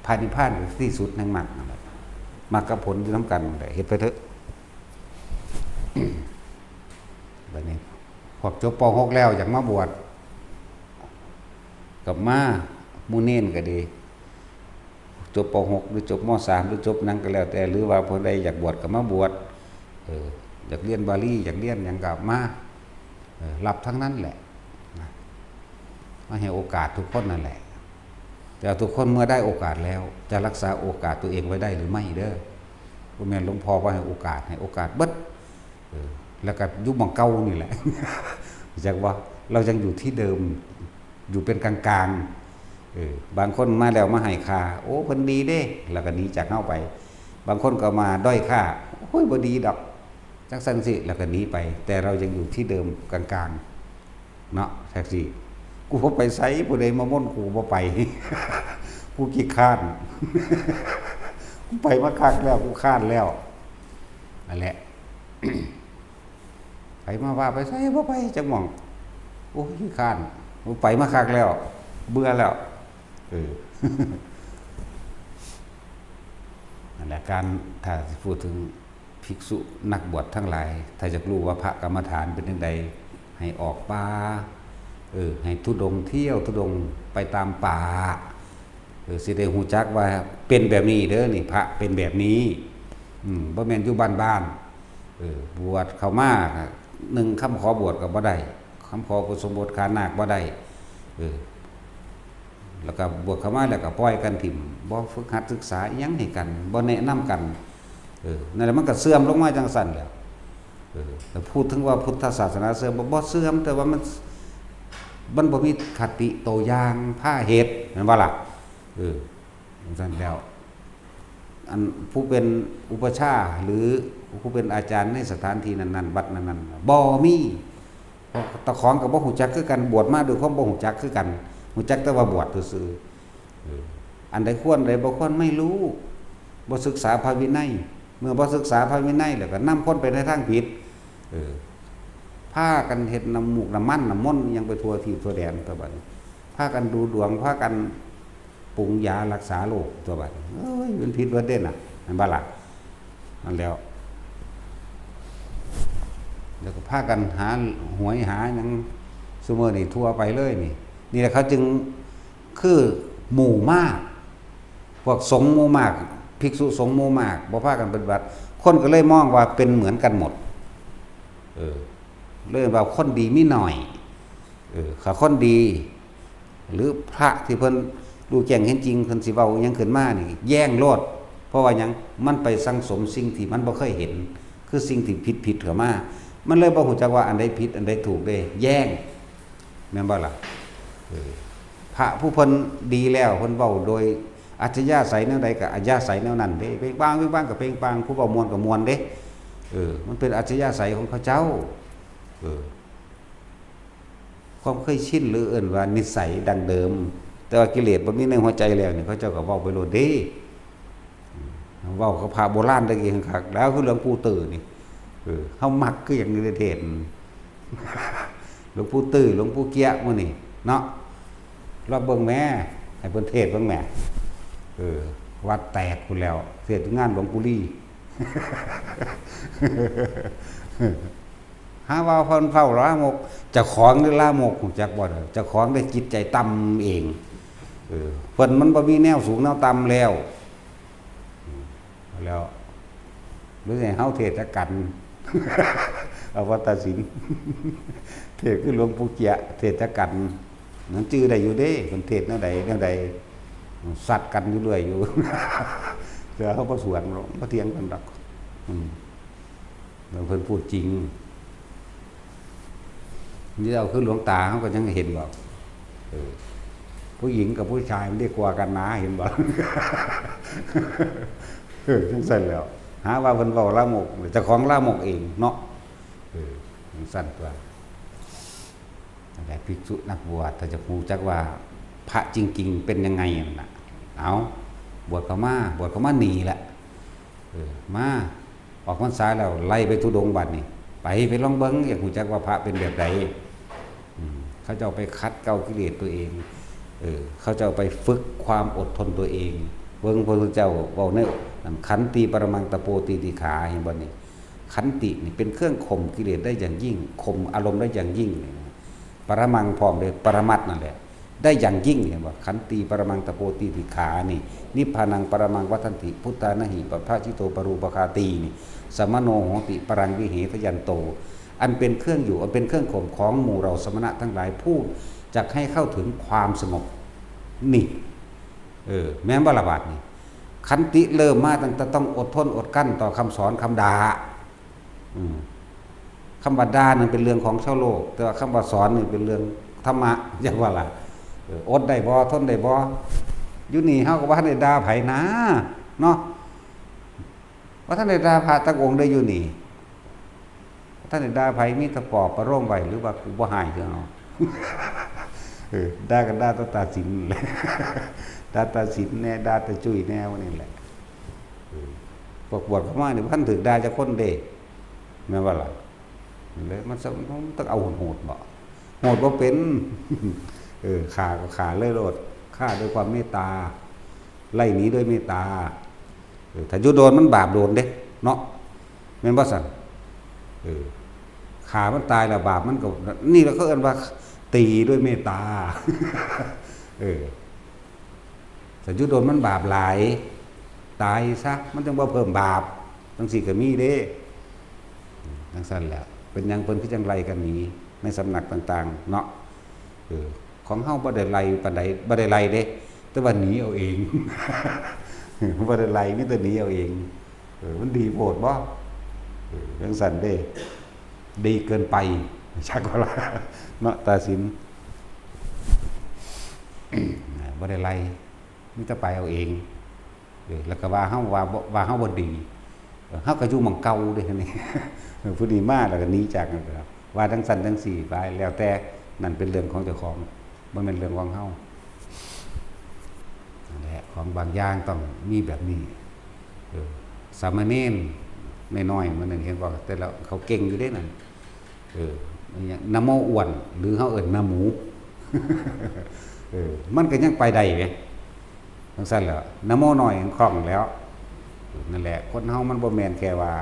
พระนิพพานก็คือที่สุดแห่งมรรคนั่นแหละ มรรคกับผลอยู่นำกันนั่นแหละ เฮ็ดไปเถอะ บัดนี้ พวกจบ ป.หก แล้วอยากมาบวช ก็มา หมู่เณรก็ดี จบ ป.หก หรือจบ ม.สาม หรือจบหยังก็แล้วแต่ หรือว่าผู้ใดอยากบวชก็มาบวช เออ อยากเรียนบาลี อยากเรียนหยังก็มา เออ รับทั้งนั้นแหละ นะ มาให้โอกาสทุกคนนั่นแหละ แต่ทุกคนเมื่อได้โอกาสแล้ว จะรักษาโอกาสตัวเองไว้ได้หรือไม่เด้อ บ่แม่นหลวงพ่อบ่ให้โอกาส ให้โอกาสเบิด เออ แล้วก็อยู่หม่องเก่านี่แหละ จักว่าเรายังอยู่ที่เดิม อยู่เป็นกลางๆ เออ บางคนมาแล้วมาให้ค่า โอ้ เพิ่นดีเด้ แล้วก็หนีจากเฮาไป บางคนก็มาด้อยค่า โอ้ย บ่ดีดอก จั่งซั่นสิ แล้วก็หนีไป แต่เรายังอยู่ที่เดิมกลางๆ เนาะ จั่งซี้ กูบ่ไปไส ผู้ใดมาม่นกูบ่ไป กูขี้คร้าน กูไปมาคักแล้ว กูคร้านแล้ว นั่นแหละ ไผมาว่าไปไสบ่ไปจักหม่อง โอ้ย ขี้คร้าน กูไปมาคักแล้ว เบื่อแล้ว เออ นั่นแหละ การ ถ้าสิพูดถึงภิกษุนักบวชทั้งหลาย ถ้าอยากรู้ว่าพระกรรมฐานเป็นจั่งใด ให้ออกป่า เออ ให้ธุดงค์เที่ยวธุดงค์ไปตามป่า เออ สิได้ฮู้จักว่าเป็นแบบนี้เด้อ นี่พระเป็นแบบนี้ อืม บ่แม่นอยู่บ้านๆ เออ บวชเข้ามา นึ่งคำขอบวชก็บ่ได้ คำขออุปสมบทขานาคบ่ได้ เออ แล้วก็บวชเข้ามาแล้วก็ปล่อยกันถิ่ม บ่ฝึกหัดศึกษาอิหยังให้กัน บ่แนะนำกัน เออ นั่นแหละ มันก็เสื่อมลงมาจั่งซั่นแหละ เออ แต่พูดถึงว่าพุทธศาสนาเสื่อม บ่ บ่เสื่อม แต่ว่ามัน มันบ่มีคติตัวอย่างพาเฮ็ด แม่นบ่ล่ะ เออ จั่งซั่นแล้ว อันผู้เป็นอุปัชฌาย์หรือผู้เป็นอาจารย์ในสถานที่นั้นๆ วัดนั้นๆ บ่มี เพราะเจ้าของก็บ่ฮู้จักคือกัน บวชมาด้วยความบ่ฮู้จักคือกัน ฮู้จักแต่ว่าบวชซื่อๆ เออ อันใดควร อันใดบ่ควร ไม่รู้ บ่ศึกษาพระวินัย เมื่อบ่ศึกษาพระวินัยแล้วก็นำคนไปในทางผิด เออ พากันเฮ็ดน้ำมูกน้ำมันน้ำมนต์อิหยังไปทั่วทีปทั่วแดนตั๊วบัดนี้ พากันดูดวง พากันปรุงยารักษาโรคตั๊วบัดนี้ เอ้ย มันผิดเบิดเด้น่ะ แม่นบ่ล่ะ นั่นแหล้ว แล้วก็พากันหาหวยหาหยัง ซุมื้อนี้ทั่วไปเลยนี่ นี่แหละเขาจึง คือหมู่มาก พวกสงฆ์หมู่มาก ภิกษุสงฆ์หมู่มาก บ่พากันปฏิบัติ คนก็เลยมองว่าเป็นเหมือนกันหมด เออ เลยว่าคนดีมีน้อย เออ ถ้าคนดี หรือพระที่เพิ่นรู้แจ้งเห็นจริง เพิ่นสิเว้าอิหยังขึ้นมานี่ แย่งโลด เพราะว่าหยัง มันไปสั่งสมสิ่งที่มันบ่เคยเห็น คือสิ่งที่ผิดๆเข้ามา มันเลยบ่ฮู้จักว่าอันใดผิดอันใดถูกเด้ แย้ง แม่นบ่ล่ะ เออ พระผู้เพิ่นดีแล้ว เพิ่นเว้าโดยอัธยาศัยแนวใดก็อัธยาศัยแนวนั้นเด้ เปล่งปลั่ง เปล่งปลั่งก็เปล่งปลั่ง ผู้เว้าม่วนก็ม่วนเด้ เออ มันเป็นอัธยาศัยของเขาเจ้า เออ ความเคยชินหรือเอิ้นว่านิสัยดั้งเดิม แต่ว่ากิเลสบ่มีในหัวใจแล้วนี่ เขาเจ้าก็เว้าไปโลดเด้ เว้ากับพระโบราณตะกี้คัก แล้วคือหลวงปู่ตื้อนี่ เออ เฮามักคือหยังนี่เทศน์ หลวงปู่ตื้อ หลวงปู่เกี้ยะหมู่นี่เนาะ ลองเบิ่งแหม ให้เพิ่นเทศน์เบิ่งแหม เออ วัดแตกพุ้นแล้ว เทศน์งานหลวงปู่ลี หาว่าเพิ่นเว้าลามก เจ้าของนี่ลามก ฮู้จักบ่เด้อ เจ้าของได้จิตใจต่ำเอง เออ เพิ่นมันบ่มีแนวสูงแนวต่ำแล้ว อืม แล้ว หรือสิให้เฮาเทศน์จักกั๋น เอาว่าตัดสิน เทศน์คือหลวงปู่เกี้ยะ เทศน์จักกั๋น มันจื่อได้อยู่เด้ เพิ่นเทศน์แนวใดแนวใด ซัดกั๋นอยู่เรื่อยอยู่ แต่เฮาบ่สวนหรอก บ่เถียงกันดอก อืม แล้วเพิ่นพูดจริง นี่เอาคือหลวงตา เฮาก็ยังเห็นบ่ เออ ผู้หญิงกับผู้ชายมันได้กลัวกันนะ เห็นบ่ เออ จังซั่นแหล้ว หาว่าเพิ่นเว้าลามก เจ้าของลามกเองเนาะ เออ จังซั่นตั่ว นั่นแหละ ภิกษุนักบวช ถ้าจะฮู้จักว่าพระจริงๆเป็นยังไงนั่นน่ะ เอา บวชเข้ามา บวชเข้ามานี่แหละ เออ มา ออกพรรษาแล้วไล่ไปธุดงค์บัดนี้ ไป ไปลองเบิ่ง อยากฮู้จักว่าพระเป็นแบบใด อืม เขาเจ้าไปขัดเกลากิเลสตัวเอง เออ เขาเจ้าไปฝึกความอดทนตัวเอง เบิ่งพระพุทธเจ้าเว้าในนั้น ขันติปรมังตะโปตีติขา เห็นบ่นี่ ขันตินี่เป็นเครื่องข่มกิเลสได้อย่างยิ่ง ข่มอารมณ์ได้อย่างยิ่งเลยนะ ปรมังพร้อมเลย ปรมัตถ์นั่นแหละ ได้อย่างยิ่ง เห็นบ่ ขันติปรมังตะโปตีติขานี่ นิพพานังปรมังวัฏฏันติ พุทธานะหิ ปะพะจิโตปรูปคาตีนี่ สมโนโหติ ปรังวิเหทะยันโต อันเป็นเครื่องอยู่ อันเป็นเครื่องข่มของหมู่เราสมณะทั้งหลาย ผู้จักให้เข้าถึงความสงบ นี่ เออ แม่นบ่ละบาดนี่ ขันติเริ่มมาตั้งแต่ต้องอดทนอดกลั้นต่อคำสอนคำด่า อืม คำว่าด่านั่นเป็นเรื่องของชาวโลก แต่ว่าคำว่าสอนนี่เป็นเรื่องธรรมะ จั่งว่าล่ะ เออ อดได้บ่ ทนได้บ่ อยู่นี่เฮาก็บ่ทันได้ด่าไผนะ เนาะ บ่ทันได้ด่าพระจักองค์เด้ออยู่นี่ บ่ทันได้ด่าไผ มีแต่ปลอบประโลมไว้ หรือว่ากูบ่ฮ้ายคือเฮา เออ ด่าก็ด่าแต่ตาสิน ด่าตาสินแหน่ ด่าตาจุ้ยแหน่ ว่านี่แหละ เออ พวกบวชเข้ามานี่บ่ทันถูกด่าจักคนเด้ แม่นบ่ล่ะ นั่นแหละ มันต้องเอาโหดๆ บ่ โหดบ่เป็น เออ ฆ่าก็ฆ่าเลยโลด ฆ่าด้วยความเมตตา ไล่หนีด้วยเมตตา เออ ถ้าอยู่โดนมันบาปโดนเด้ เนาะ แม่นบ่ซั่น เออ ฆ่ามันตายแล้วบาปมันก็ นี่แหละเขาเอิ้นว่าตีด้วยเมตตา เออ ถ้าอยู่โดนมันบาปหลาย ตายซะ มันจั่งบ่เพิ่มบาป จั่งซี้ก็มีเด้ จั่งซั่นแหละ เป็นหยังเพิ่นคือจั่งไล่กันหนีในสำนักต่างๆ เนาะ เออ ของเฮาบ่ได้ไล่ปานใด บ่ได้ไล่เด้ แต่ว่าหนีเอาเอง บ่ได้ไล่ มีแต่หนีเอาเอง เออ มันดีโพดบ่ เออ จั่งซั่นเด้ ดีเกินไป จักว่าล่ะ เนาะ ตาสิน บ่ได้ไล่ มีแต่ไปเอาเอง เออ แล้วก็ว่าเฮาว่าบ่ ว่าเฮาบ่ดี เออ เฮาก็อยู่หม่องเก่าเด้นี่ เออ ผู้นี้มาแล้วก็หนีจากนั่นไปแล้ว ว่าจั่งซั่นจั่งซี้ไป แล้วแต่ นั่นเป็นเรื่องของเจ้าของ บ่แม่นเรื่องของเฮา นั่นแหละ ของบางอย่างต้องมีแบบนี้ เออ สามเณรน้อยๆ มื้อนั้นเห็นบ่ แต่ละเขาเก่งอยู่เด้นั่น เออ อิหยัง นะโมอ้วน หรือเฮาเอิ้นนะหมู เออ มันก็ยังไปได้แหม จั่งซั่นแหละ นะโมน้อยยังคล่องแล้ว นั่นแหละ คนเฮามันบ่แม่นแค่ว่า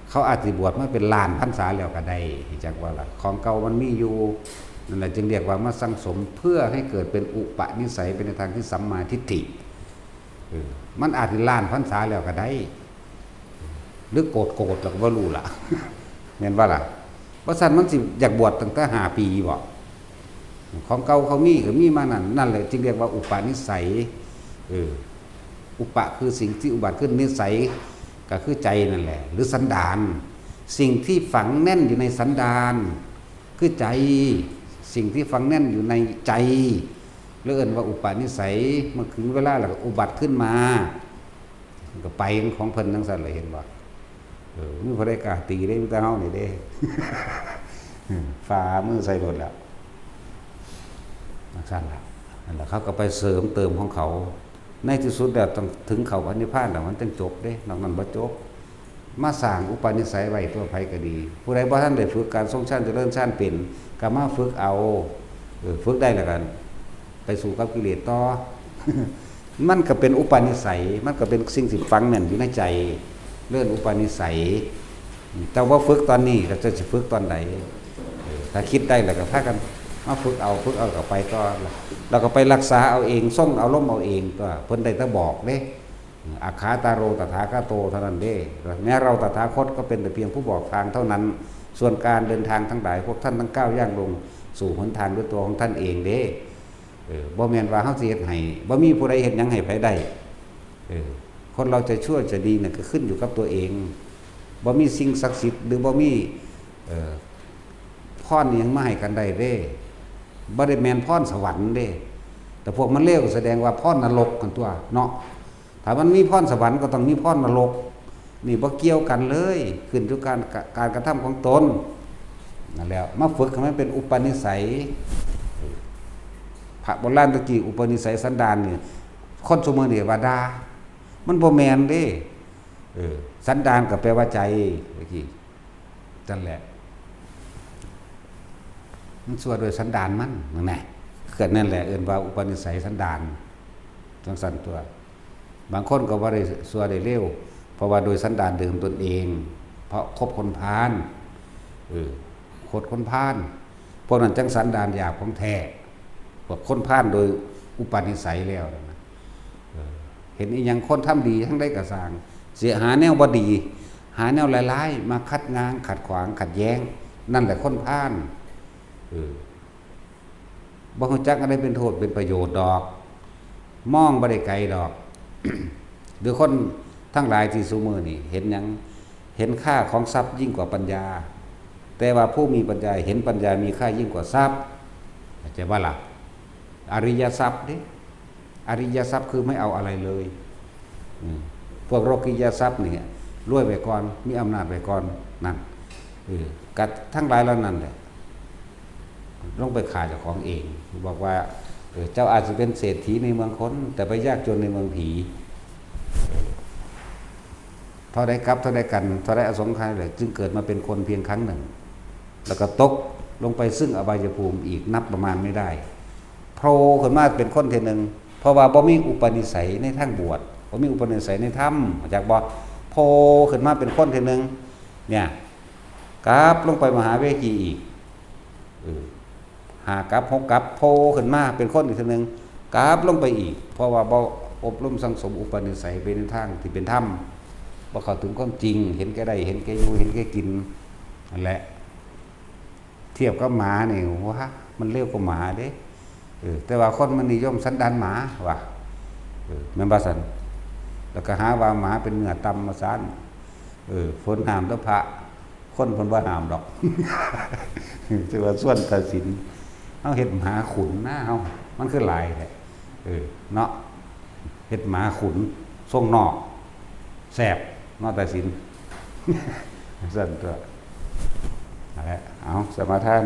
เขาอาจสิบวชมาเป็นล้านพรรษาแล้วก็ได้ จักว่าล่ะ ของเก่ามันมีอยู่ นั่นแหละจึงเรียกว่ามาสั่งสม เพื่อให้เกิดเป็นอุปนิสัย เป็นในทางที่สัมมาทิฏฐิ เออ มันอาจสิล้านพรรษาแล้วก็ได้ หรือโกรธโกรธแล้วก็บ่รู้ล่ะ แม่นบ่ล่ะ บ่ซั้นมันสิอยากบวชตั้งแต่ห้าปีบ่ ของเก่าเขามีก็มีมานั่น นั่นแหละจึงเรียกว่าอุปนิสัย เออ อุปะคือสิ่งที่อุบัติขึ้น นิสัย ก็คือใจนั่นแหละ หรือสันดาน สิ่งที่ฝังแน่นอยู่ในสันดาน คือใจ สิ่งที่ฝังแน่นอยู่ในใจ เรียกว่าอุปนิสัย เมื่อถึงเวลาแล้วก็อุบัติขึ้นมา มันก็ไปของเพิ่นจั่งซั่นเลย เห็นบ่ เออ มีผู้ใดกล้าตีได้ มีแต่เฮานี่เด้ ฝ่ามือใส่โลดแล้ว จั่งซั่นล่ะ นั่นแหละ เขาก็ไปเสริมเติมของเขา ในที่สุดแล้วต้องถึงเข้าพระนิพพานแล้ว มันจั่งจบเด้ นอกนั้นบ่จบ มาสร้างอุปนิสัยไว้ตัวไผก็ดี ผู้ใดบ่ทันได้ฝึกการทรงฌานเจริญฌานเป็น ก็มาฝึกเอา เออ ฝึกได้แล้วกัน ไปสู้กับกิเลสต่อ มันก็เป็นอุปนิสัย มันก็เป็นสิ่งที่ฝังแน่นอยู่ในใจ เรื่องอุปนิสัย แต่ว่าฝึกตอนนี้ก็จะสิฝึกตอนใด เออ ถ้าคิดได้แล้วก็พากันมาฝึกเอา ฝึกเอาก็ไปต่อ แล้วก็ไปรักษาเอาเอง ทรงอารมณ์เอาเอง ตัวเพิ่นได้แต่บอกเด้ อักขาตาโรตถาคโตเท่านั้นเด้ แม้เราตถาคตก็เป็นแต่เพียงผู้บอกทางเท่านั้น ส่วนการเดินทางทั้งหลาย พวกท่านต้องก้าวย่างลงสู่หนทางด้วยตัวของท่านเองเด้ เออ บ่แม่นว่าเฮาสิเฮ็ดให้ บ่มีผู้ใดเฮ็ดหยังให้ไผได้ เออ คนเราจะชั่วจะดีน่ะก็ขึ้นอยู่กับตัวเอง บ่มีสิ่งศักดิ์สิทธิ์ หรือบ่มี เอ่อ พรอิหยังมาให้กันได้เด้ บ่ได้แม่นพรสวรรค์เด้ แต่พวกมันเลวก็แสดงว่าพรนรกกันตั๊วเนาะ ถ้ามันมีพรสวรรค์ก็ต้องมีพรนรก นี่บ่เกี่ยวกันเลย ขึ้นอยู่การ การกระทำของตน นั่นแหละ มาฝึกให้มันเป็นอุปนิสัย พระโบราณตะกี้อุปนิสัยสันดานนี่ คนซุมื้อนี่ว่าด่า มันบ่แม่นเด้ เออ สันดานก็แปลว่าใจ ตะกี้ นั่นแหละ มันชั่วโดยสันดานมัน นั่นแหละ เกิดนั่นแหละ เอิ้นว่าอุปนิสัยสันดาน จั่งซั่นตั๊ว บางคนก็บ่ได้ชั่วได้เลว เพราะว่าโดยสันดานเดิมตนเอง เพราะคบคนพาล เออ คบคนพาล พวกนั้นจั่งสันดานหยาบของแท้ พวกคนพาลโดยอุปนิสัยแล้วนะ เออ เห็นอีหยังคนทำดีทั้งใดก็ซ่าง เสียหาแนวบ่ดี หาแนวร้ายๆ มาขัดง้าง ขัดขวาง ขัดแย้ง นั่นแหละคนพาล เออ บ่รู้จักอันใดเป็นโทษเป็นประโยชน์ดอก มองบ่ได้ไกลดอก หรือคนทั้งหลายที่ซุมื้อนี่เห็นหยัง เห็นค่าของทรัพย์ยิ่งกว่าปัญญา แต่ว่าผู้มีปัญญาเห็นปัญญามีค่ายิ่งกว่าทรัพย์ เข้าใจบ่ล่ะ อริยทรัพย์เด้ อริยทรัพย์คือไม่เอาอะไรเลย อืม พวกโลกียทรัพย์นี่ รวยไว้ก่อน มีอำนาจไว้ก่อน นั่น เออ กะทั้งหลายเหล่านั้นแหละ ลงไปฆ่าเจ้าของเอง บอกว่า เออ เจ้าอาจจะเป็นเศรษฐีในเมืองคน แต่ไปยากจนในเมืองผี เท่าใดกับเท่าใดกัน เท่าใดอสงไขยเลย จึงเกิดมาเป็นคนเพียงครั้งหนึ่ง แล้วก็ตกลงไปซึ่งอบายภูมิอีกนับประมาณไม่ได้ โผล่ขึ้นมาเป็นคนเทื่อหนึ่ง เพราะว่าบ่มีอุปนิสัยในทางบวช บ่มีอุปนิสัยในธรรม เข้าใจบ่ โผล่ขึ้นมาเป็นคนเทื่อหนึ่ง เนี่ย กลับลงไปมหาเวทีอีก เออ ห้ากับหกกับ โผล่ขึ้นมาเป็นคนอีกเทื่อหนึ่ง กลับลงไปอีก เพราะว่าบ่อบรมสั่งสมอุปนิสัยไปในทางที่เป็นธรรม บ่เข้าถึงความจริง เห็นแก่ได้ เห็นแก่อยู่ เห็นแก่กิน นั่นแหละ เทียบกับหมานี่ ว้า มันเลวกว่าหมาเด้ เออ แต่ว่าคนมันนิยมสันดานหมาว่ะ เออ แม่นบ่ซั่น แล้วก็หาว่าหมาเป็นเนื้อต่ำว่าซั่น เออ เพิ่นห้ามแต่พระ คนเพิ่นบ่ห้ามดอก ถือว่าส่วนตัดสิน เฮาเฮ็ดหมาขุนนะเฮา มันคือหลายแท้ เออ เนาะ เฮ็ดหมาขุน ทรงนอก แซ่บ เนาะ ตัดสิน ซั่นตั๊ว นั่นแหละ เอา สมาทาน